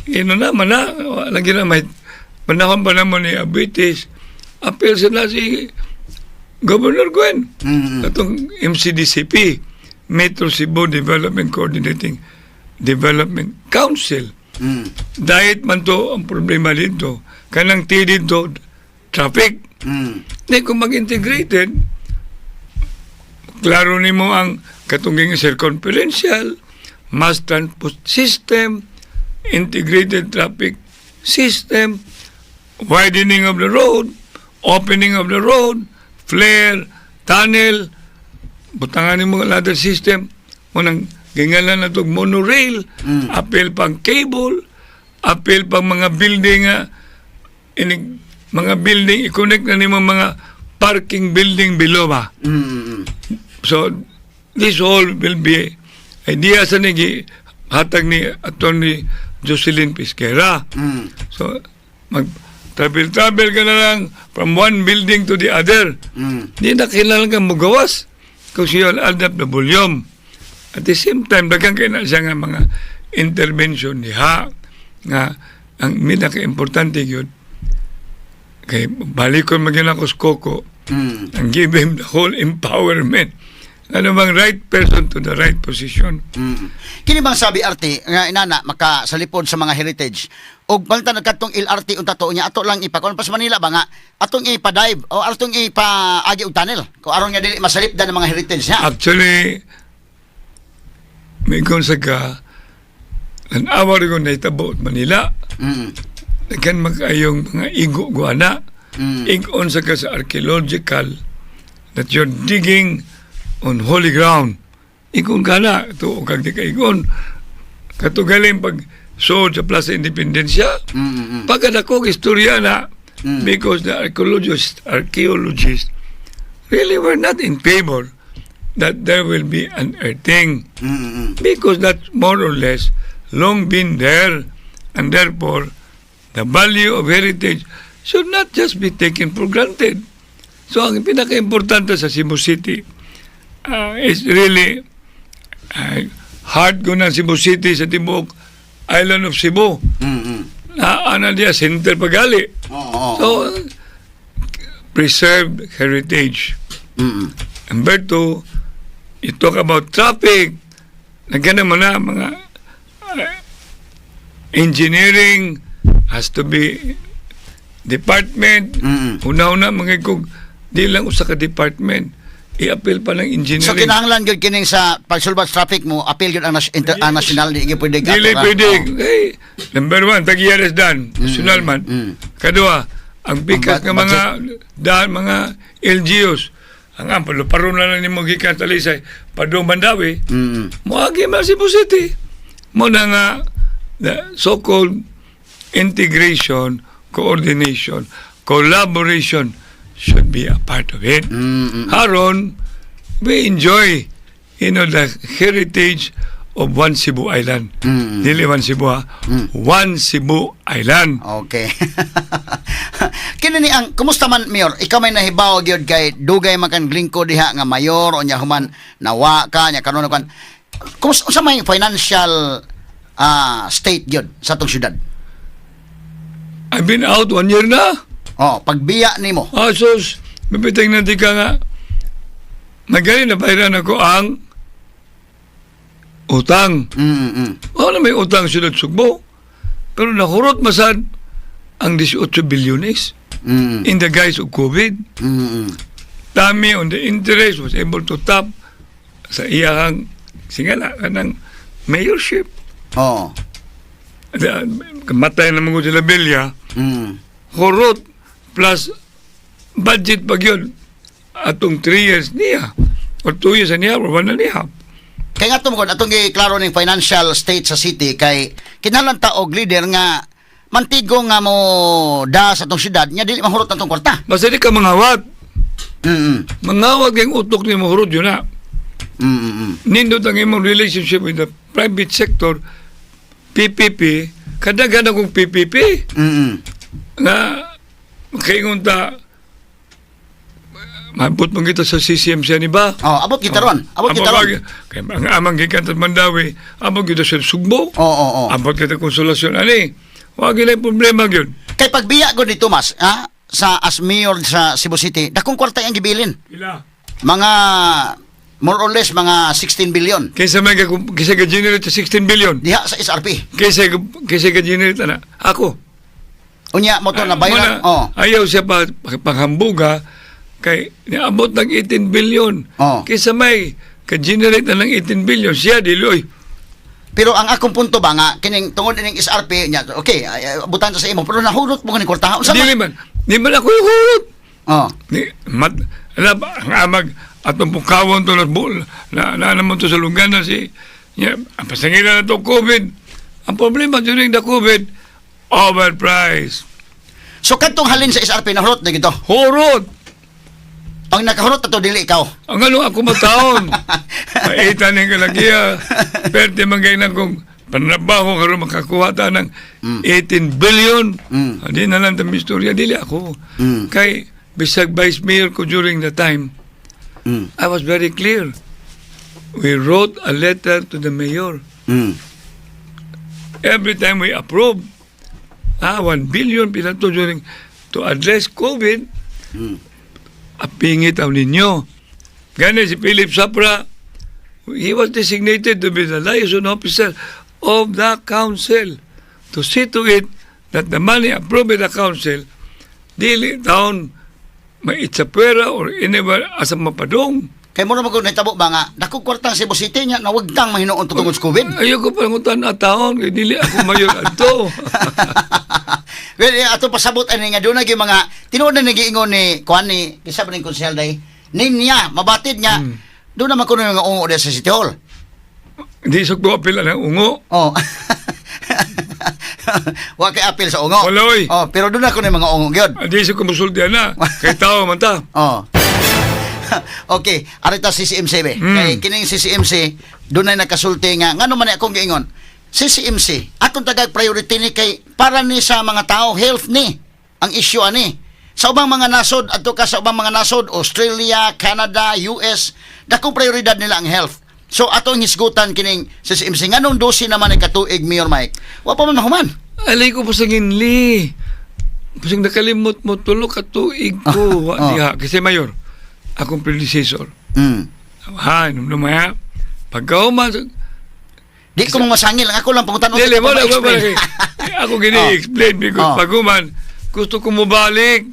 Ino na man na, lagi na may panahon pa naman ni Abitis, apel sila si Governor Gwen. Atong MCDCP, Metro Cebu Development Coordinating Development Council. Dahit man to ang problema dito. Kanang T dito, traffic. Di kung mag-integrated, klaro nimo ang katungging circumferential, mass transport system, integrated traffic system, widening of the road, opening of the road, flare, tunnel, butangan nimo ang ladder system, unang gingalan na itong monorail, apil pang cable, apil pang mga building nga inig, mga building i-connect na nimo mga parking building below ba. So this all will be idea sa nigi hatag ni Attorney Jocelyn Pesquera. So mag travel travel ka na lang from one building to the other. Di na kailangan kang mugawas kasi you'll add up the volume. At the same time, daghang kay na siya nga mga intervention diha nga ang pinaka-importante yun kay balikon magyud ako sa Koko and give him the whole empowerment. Ano bang right person to the right position. Kini bang sabi BRT nga inana makasalipod sa mga heritage og palitan nagkadtong LRT unta to niya, ato lang ipakon pa sa Manila ba nga atong ipa-dive o atong ipa-agi og tunnel kung aron nga dili masalipdan ng mga heritage niya? Actually, may sa ka, tan-awa rin ko nahitabo at Manila. Daghan magkayong mga igo guana. Igon sa ka sa archaeological that you're digging on holy ground. Igon ka na. Ito, kag di ka igon. Katugaling pag so sa Plaza Independencia, pagkadako istorya na because the archaeologists really were not in favor that there will be an earthing because that's more or less long been there and therefore the value of heritage should not just be taken for granted. So ang pinaka-importante sa Cebu City is really heart ko ng Cebu City sa tibuok island of Cebu. Na ana diya center pagali. Oo. So preserve heritage. Number two, you talk about traffic. Nagyan naman na mga engineering has to be department. Una-una mga kung di lang usa ka department, i-appeal pa ng So engineering. Kinahanglan gyud kining sa pagsulbad sa traffic mo appeal gyud ang ang national, di gyud pwede Dili ato ra. pwede. Hey, number one, tag-iyares dan, national man. Kadua, ang bikas Ang nga mga daan, mga LGUs. Ang ang paron na lang nimo gikan Talisay, padung Mandaue, moagi man Cebu City. Mo na nga the so-called integration, coordination, collaboration should be a part of it. Haron, we enjoy the heritage of one Cebu Island. Dili one Cebu, ha? One Cebu Island. Okay. Kini ni ang kumusta man, Mayor? Ikaw may nahibaw gyud kay dugay man kang lingkod diha nga mayor, unya human nawa ka nya karon kan. Kumusta, unsa may financial state gyud sa atong syudad? I've been out one year na. Oh, pagbiya nimo. Ah, sus, mapitang na di ka nga. Magaling na bayaran ako ang utang. Wala may utang sila Sugbo. Pero nahurot masad ang 18 bilyones in the guise of COVID. Tami on the interest was able to tap sa iyang singala kanang mayorship. Oo. Matay na mga sila Bilya, hurot plus budget pag yun atong 3 years niya or 2 years niya or 1 and a half. Kay nga tungkol atong giklaro ning financial state sa city kay kinahanglan ta og leader nga mantigo nga mo da sa atong syudad nga dili mahurot atong kwarta. Basta di ka mangawat. Mangawat kayong utok ni mo hurot yun na. Nindot ang imong relationship with the private sector, PPP, kadaghan akong PPP nga kaingon ta maabot man kita sa CCMC ni ba? Oh, abot kita ron. Abot kita ron. Kay ang amang gikan sa Mandawi, abot kita sa Sugbo. Oo. Abot kita konsolasyon ani. Wa gyud problema gyud. Kay pagbiya gud ni Tomas, ha, sa as mayor sa Cebu City, dakong kwarta ang gibilin. Pila? Mga more or less mga 16 billion Kaysa may kaysa ka generate 16 billion. diha sa SRP. Kaysa kaysa ka generate ana ako. Unya mo to na bayaran. Muna, Oh. ayaw siya pa panghambuga kay niabot ng 18 billion. Oh. Kaysa may ka-generate na ng 18 billion siya dili oy. Pero ang akong punto ba nga kining tungod ining SRP nya, okay, ay, ay, butan sa imo pero nahulot mo kaning kwarta. Unsa man? Dili man. Di man ako yung hurot. Oh. Ni mat ala ba, ang amag atong pukawon to na na na naman to sa lunggana si nya ang pasangilan na to COVID. Ang problema during the COVID, overprice. So kadtong halin sa SRP nahurot na gito. Hurot. Ang nakahurot ato dili ikaw. Ang ano ako mataon. Maita ning kalagiya. Perte man kay na kung panrabaho karon makakuha ta ng 18 billion. Di na lang ta istorya dili ako. Kay bisag vice mayor ko during the time, I was very clear. We wrote a letter to the mayor. Every time we approve, 1 billion pila to during to address COVID, apingit ang ninyo. Gani si Philip Sapra, he was designated to be the liaison officer of the council to see to it that the money approved by the council dili taon may itsapwera or anywhere asa mapadong. Kay mo naman kung nahitabo ba nga dakong kwarta sa Cebu City nya nawagtang mahinuon to tungod sa COVID. Ayoko pa ngutan na taon kay dili ako mayor adto. Well, ato pasabot ani nga doon yung mga tinuod na nagiingon ni kuan ni kinsa ba ning konsehal day ninya mabatid nga doon naman kuno yung ungo diha sa City Hall. Di sa ko apil ang ungo. Oh. Wa kay apil sa ungo. Wala, oy. Oh, pero doon na kuno yung mga ungo gyud. Di sa ko musulti na kay tao man ta. Oh. Okay, arita CCMC be. Kay kining CCMC dunay nakasulti nga ngano man ni akong giingon. CCMC atong tagag priority ni kay para ni sa mga tao, health ni ang issue ani. Sa ubang mga nasod adto ka sa ubang mga nasod, Australia, Canada, US, dakong prioridad nila ang health. So atong hisgutan kining CCMC nganong 12 naman ni katuig, Mayor Mike. Wa pa man mahuman. Alay ko pasang inli. Pasang nakalimot mo tulo ka tuig ko. Wa diha kasi mayor akong predecessor. Ha, num ha. Pagkahuman Di ko mo masangil, ang ako lang pangutan Dili mo na wala ako gini explain because paghuman gusto ko mobalik.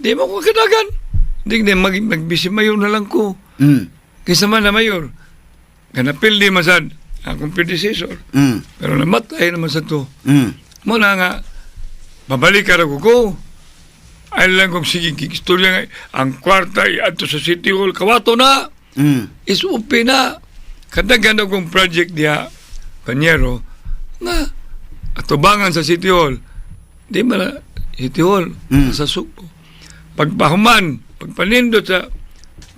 Di mo ko kadagan. Di na magbisi mayor na lang ko. Kaysa man na mayor. Kanapil di masad akong predecessor. Pero namatay naman sa to. Mo na nga babalik ka ra ko ko. Ay lang kung sige istorya nga ang kwarta adto sa City Hall kawato na. Is upi na. Kadaghan akong project diha panyero nga atubangan sa City Hall. Di man na City Hall sa Sugbo. Pagpahuman, pagpanindot sa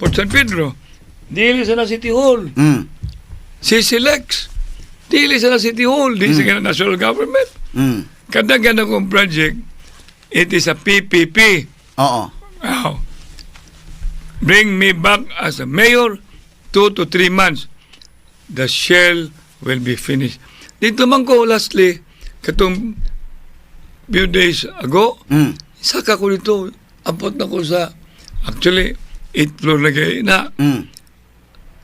Port San Pedro, dili sa na City Hall. CCLEX, dili sa na City Hall, dili sa na national government. Kadaghan akong project, it is a PPP. Oo. Wow. Bring me back as a mayor, 2 to 3 months. The shell will be finished. Dito man ko, lastly, katong few days ago, saka ko dito, abot na ko sa, actually, eighth floor na kayo na.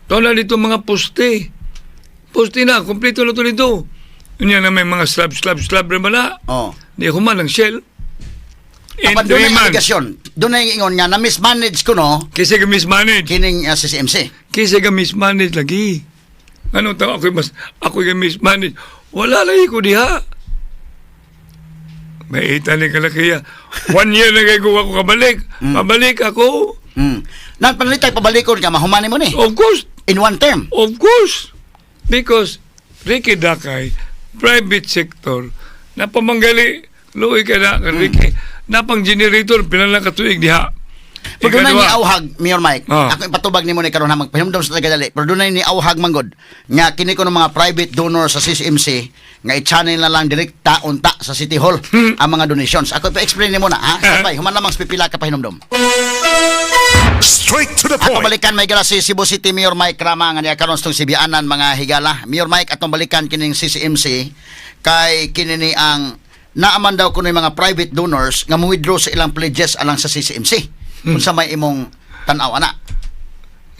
Ito na dito mga poste. Poste na, kompleto na to dito. Yun yan na may mga slab, slab, slab rin ba na? Oo. Di human ang shell. In Apan three doon na months. aligasyon. Doon na yung ingon nga na mismanage ko no Kasi ka mismanage. kining CCMC. Kaysa ka mismanage lagi. Ano tao ako mas ako ka mismanage. Wala lagi ko diha. May ita ni kalakiya. One year na kay ko ako kabalik. Pabalik ako. Nan panalitay pabalikon ka, mahuman mo ni. Of course, In one term. Of course. Because Ricky Dakay, private sector, napamanggali, luoy ka na, Ricky, napang generator, pila lang katuig diha. Pero dunay ni Ikaduha, auhag, Mayor Mike. Ako ipatubag nimo ni karon ha, magpahinumdom sa tagadali. Pero dunay ni auhag manggod nga kini ko ng mga private donor sa CCMC nga i-channel na lang direkta unta sa City Hall ang mga donations. Ako ipa-explain nimo na ha. Sabay, human lamang sa pipila ka pahinumdom. Straight to the Atong point. balikan may gala si Cebu City Mayor Mike Rama nga niya karon sa Sibianan, mga higala. Mayor Mike, atong balikan kining CCMC kay kini ni ang naaman daw kuno yung mga private donors nga mo-withdraw sa ilang pledges alang sa CCMC. Unsa may imong tan-aw ana?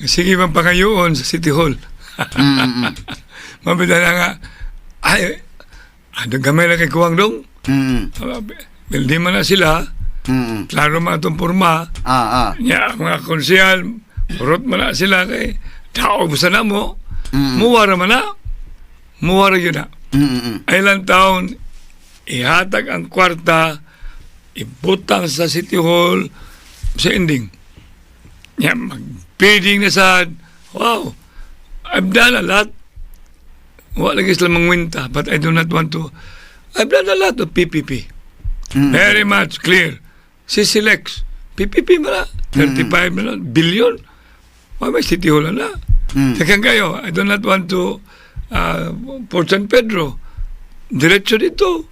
Sige man pangayoon sa City Hall. Mabida na nga, ay, ano gamay na kay kuwang dong? Bildi man na sila, klaro man itong porma, nya, mga konsehal, urot man na sila kay, tao sa na mo, muwara man na, muwara yun na. Island Town, ihatag ang kwarta, ibutang sa City Hall, sa ending. Ya, mag-bidding na sa, wow, I've done a lot. Wala lagi sila mangwinta, but I do not want to. I've done a lot of PPP. Very much clear. CCLEX, PPP mo na, 35 na lang, billion. Why may City Hall na? Tekan kayo, I do not want to Port San Pedro. Diretso dito.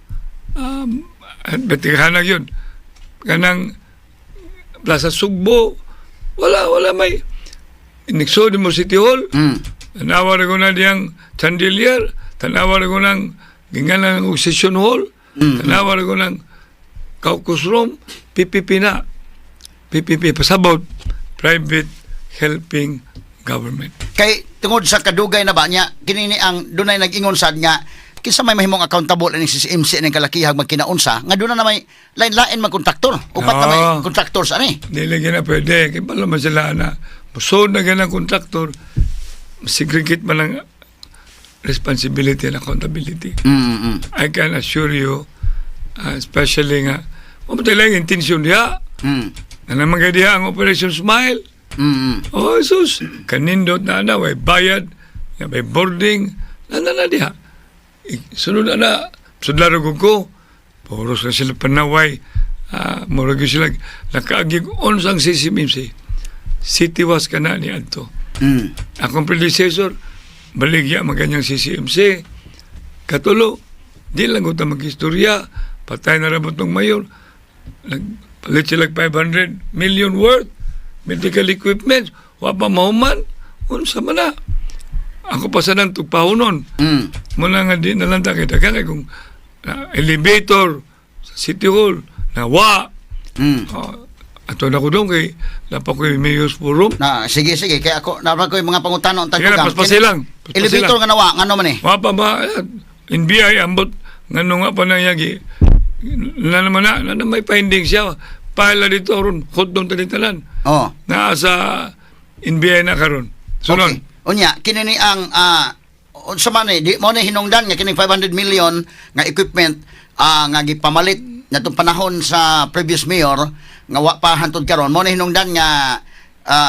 Betihanag yun. Kanang Plaza Sugbo, wala, wala may Inikso mo City Hall. Tanawa ko na diyang chandelier. Tanawa ko ng gingalan ng session hall. Tanawa ko ng caucus room. PPP na. PPP. Pasabot. Private helping government. Kay tungod sa kadugay na ba niya kini ni ang dunay nag-ingon sad nga kinsa may mahimong accountable ining CCMC ining kalakihag magkinaunsa nga doon na may lain-lain mag kontraktor, upat na may kontraktor sa ani. Dili na pwede. Kaya pala man sila na musod na ganang kontraktor, segregate man ang responsibility and accountability. I can assure you, especially nga, mamatay lang yung intensyon diha. Na naman kay diha ang Operation Smile. Oh, Jesus, kanindot na na, way bayad, nga may boarding, na na na diha. Sunod na na, sudlaro ko ko, puros na sila panaway, murag yun sila, nakaagig onsang CCMC. City was ka na ni Adto. Akong predecessor, baligya maganyang CCMC. Katulo, di lang ko ta mag-istorya, patay na rabot ng mayor, nagpalit sila 500 million worth, medical equipment, wa pa mahuman, unsa man na. Ako pa sa nang tugpahunon. Muna nga di na lang ta kita kay kung elevator sa City Hall, na wa. Oh, ato na ko doon kay napa ko yung Mayor's Forum. Na sige sige, kay ako na ko yung mga pangutana unta. Sige na, paspasilang. Paspasilang. Elevator nga nawa ngano man eh? Wa pa ba NBI ambot ngano nga pa nangyagi na naman na, na, na may findings siya. Pala dito ron, hotdog tanan. Naa sa NBI na karon. Sunod. Okay. Unya, kini ni ang unsa man eh, di mo na hinungdan nga kining 500 million nga equipment nga gipamalit natong panahon sa previous mayor nga wa pa hantod karon, mo na hinungdan nga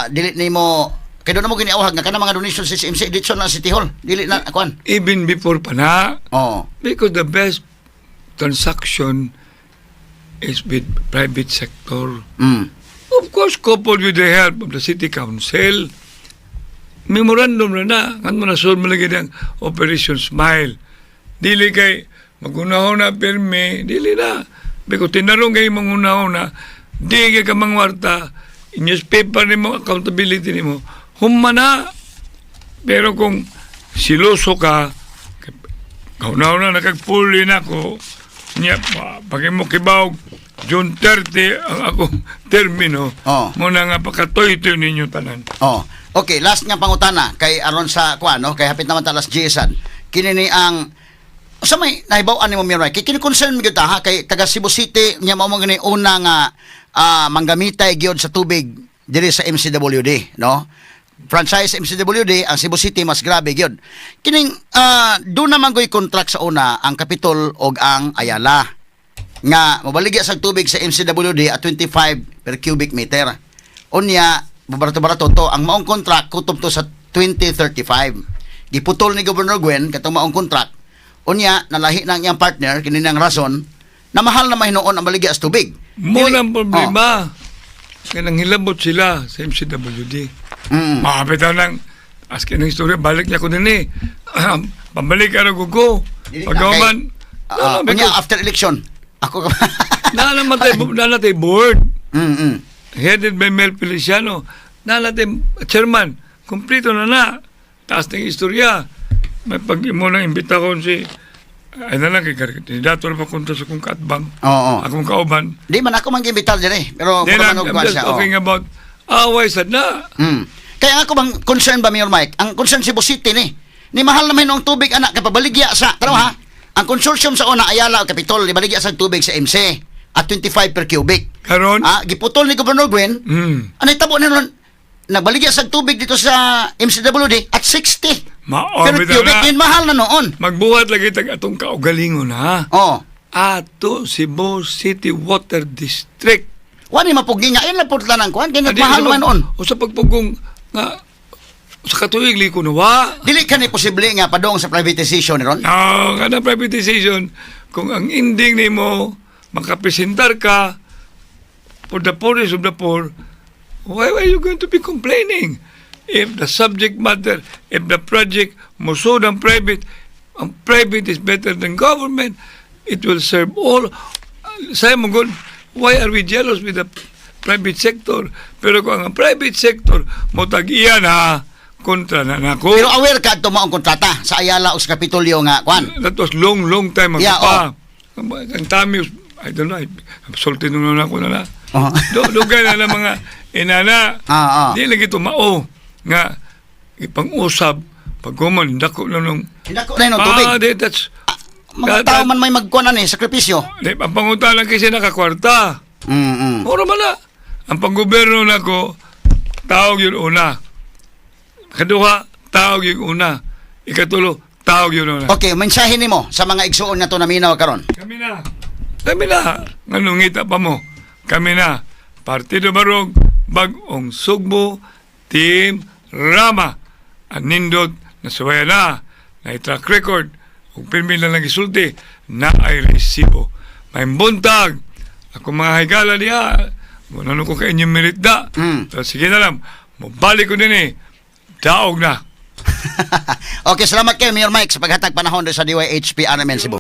dili nimo kay doon na mo giniawhag nga kanang mga donation sa CMC dito na City Hall dili na kuan. Even before pa na, because the best transaction is with private sector. Of course, coupled with the help of the city council. Memorandum na na. Kan mo na mo lagi ang Operation Smile. Dili kay magunahon na pirmi, dili na. Because tinarong kay mangunahon na, di kay ka mangwarta, newspaper nimo, accountability nimo, humana. Pero kung siloso ka, kauna na nakagpuli na ko, niya, pag mo kibaw, June 30 ang akong termino, muna nga pakatoy-toy ninyo tanan. Oh. Okay, last nga pangutana kay aron sa kuan no, kay hapit naman ta alas 10. Kini ni ang sa may nahibaw-an nimo, Mayor Mike, kay kini concern mi gyud ta ha, kay taga Cebu City nya mao man gani una nga manggamitay gyud sa tubig diri sa MCWD, no? Franchise MCWD, ang Cebu City mas grabe gyud. Kining doon naman ko'y contract sa una ang Capitol og ang Ayala nga mobaligya sa tubig sa MCWD at 25 per cubic meter. Unya, barato-barato to ang maong contract kutob to sa 2035. Giputol ni Governor Gwen katong maong contract. Unya, nalahi na ang iyang partner kini nang rason na mahal na mahinuon ang baligya sa tubig. Mo Dili- ng problema. Kaya nang hilabot sila sa MCWD. Oh. Makapit ng askin ng istorya, balik niya ko din eh. Pabalik ka na ko. Dili na, Pagkaman, Unya after election. Ako ka Naanamatay board. Headed by Mel Feliciano. Naanatay chairman. Kumplito na na. Taas ng istorya. May pag mo nang imbita ko si ay na lang kay kandidato na papunta sa kong kaatbang. Oo. Akong kauban. Di man ako man giimbitar diri, pero Then mura I'm, man og I'm kuwan just siya. Oo. talking about away sad na. Kaya nga ako bang concern ba, Mayor Mike? Ang concern Cebu City ni. Ni mahal naman ang tubig anak kapabaligya sa tanaw ha. Ang consortium sa una Ayala o Capitol ibaligya sa tubig sa MC at 25 per cubic. Karon, Giputol ni Governor Gwen. Ano tabo na nun? Nagbaligya sa tubig dito sa MCWD at 60 Mao per bitaw cubic. na. Yun mahal na noon. Magbuhat lagi tag atong kaugalingon ha. Oh. Ato Cebu City Water District. Wani mapugi nga ayun lang putla ng kuan kay Adi, mahal sa man noon. O sa pagpugong nga sa katuig liko na wa. Dili ka ni posible nga padong sa privatization ni ron. No, kada privatization, kung ang ending nimo makapresentar ka for the poorest of the poor, why are you going to be complaining? If the subject matter, if the project musod ang private is better than government, it will serve all. Say mo good, why are we jealous with the private sector? Pero kung ang private sector mo tag-iya na, kontra na nako. Pero aware ka adto mo ang kontrata sa Ayala o sa Kapitolyo nga kuan. That was long, long time ago pa. Ang tami, I don't know, sulti nung ako na na. Dugay na na mga inana. Di lagi tumao nga ipang-usab pag-kuman, dako na nung Dako na nung tubig. Ah, di, that's Mga tao man may magkuan ani sakripisyo. Di, ang pangunta lang kasi nakakwarta. Ora man na. Ang panggobyerno na ko, tawag yun una. Kaduha, tawag yun una. Ikatulo, tawag yun una. Okay, mensahe nimo sa mga igsuon nga to naminaw karon. Kami na. Kami na. Nganong ngita pa mo? Kami na. Partido Barog, Bagong Sugbo, Team Rama. Ang nindot na suwaya na, na track record, ug pirmi na lang isulti, na ay resibo. May buntag, ako mga higala niya, wala ko ka inyong merit da. Pero sige na lang, mabalik ko din eh, daog na. Okay, salamat kayo Mayor Mike sa paghatag panahon sa DYHP RMN Cebu.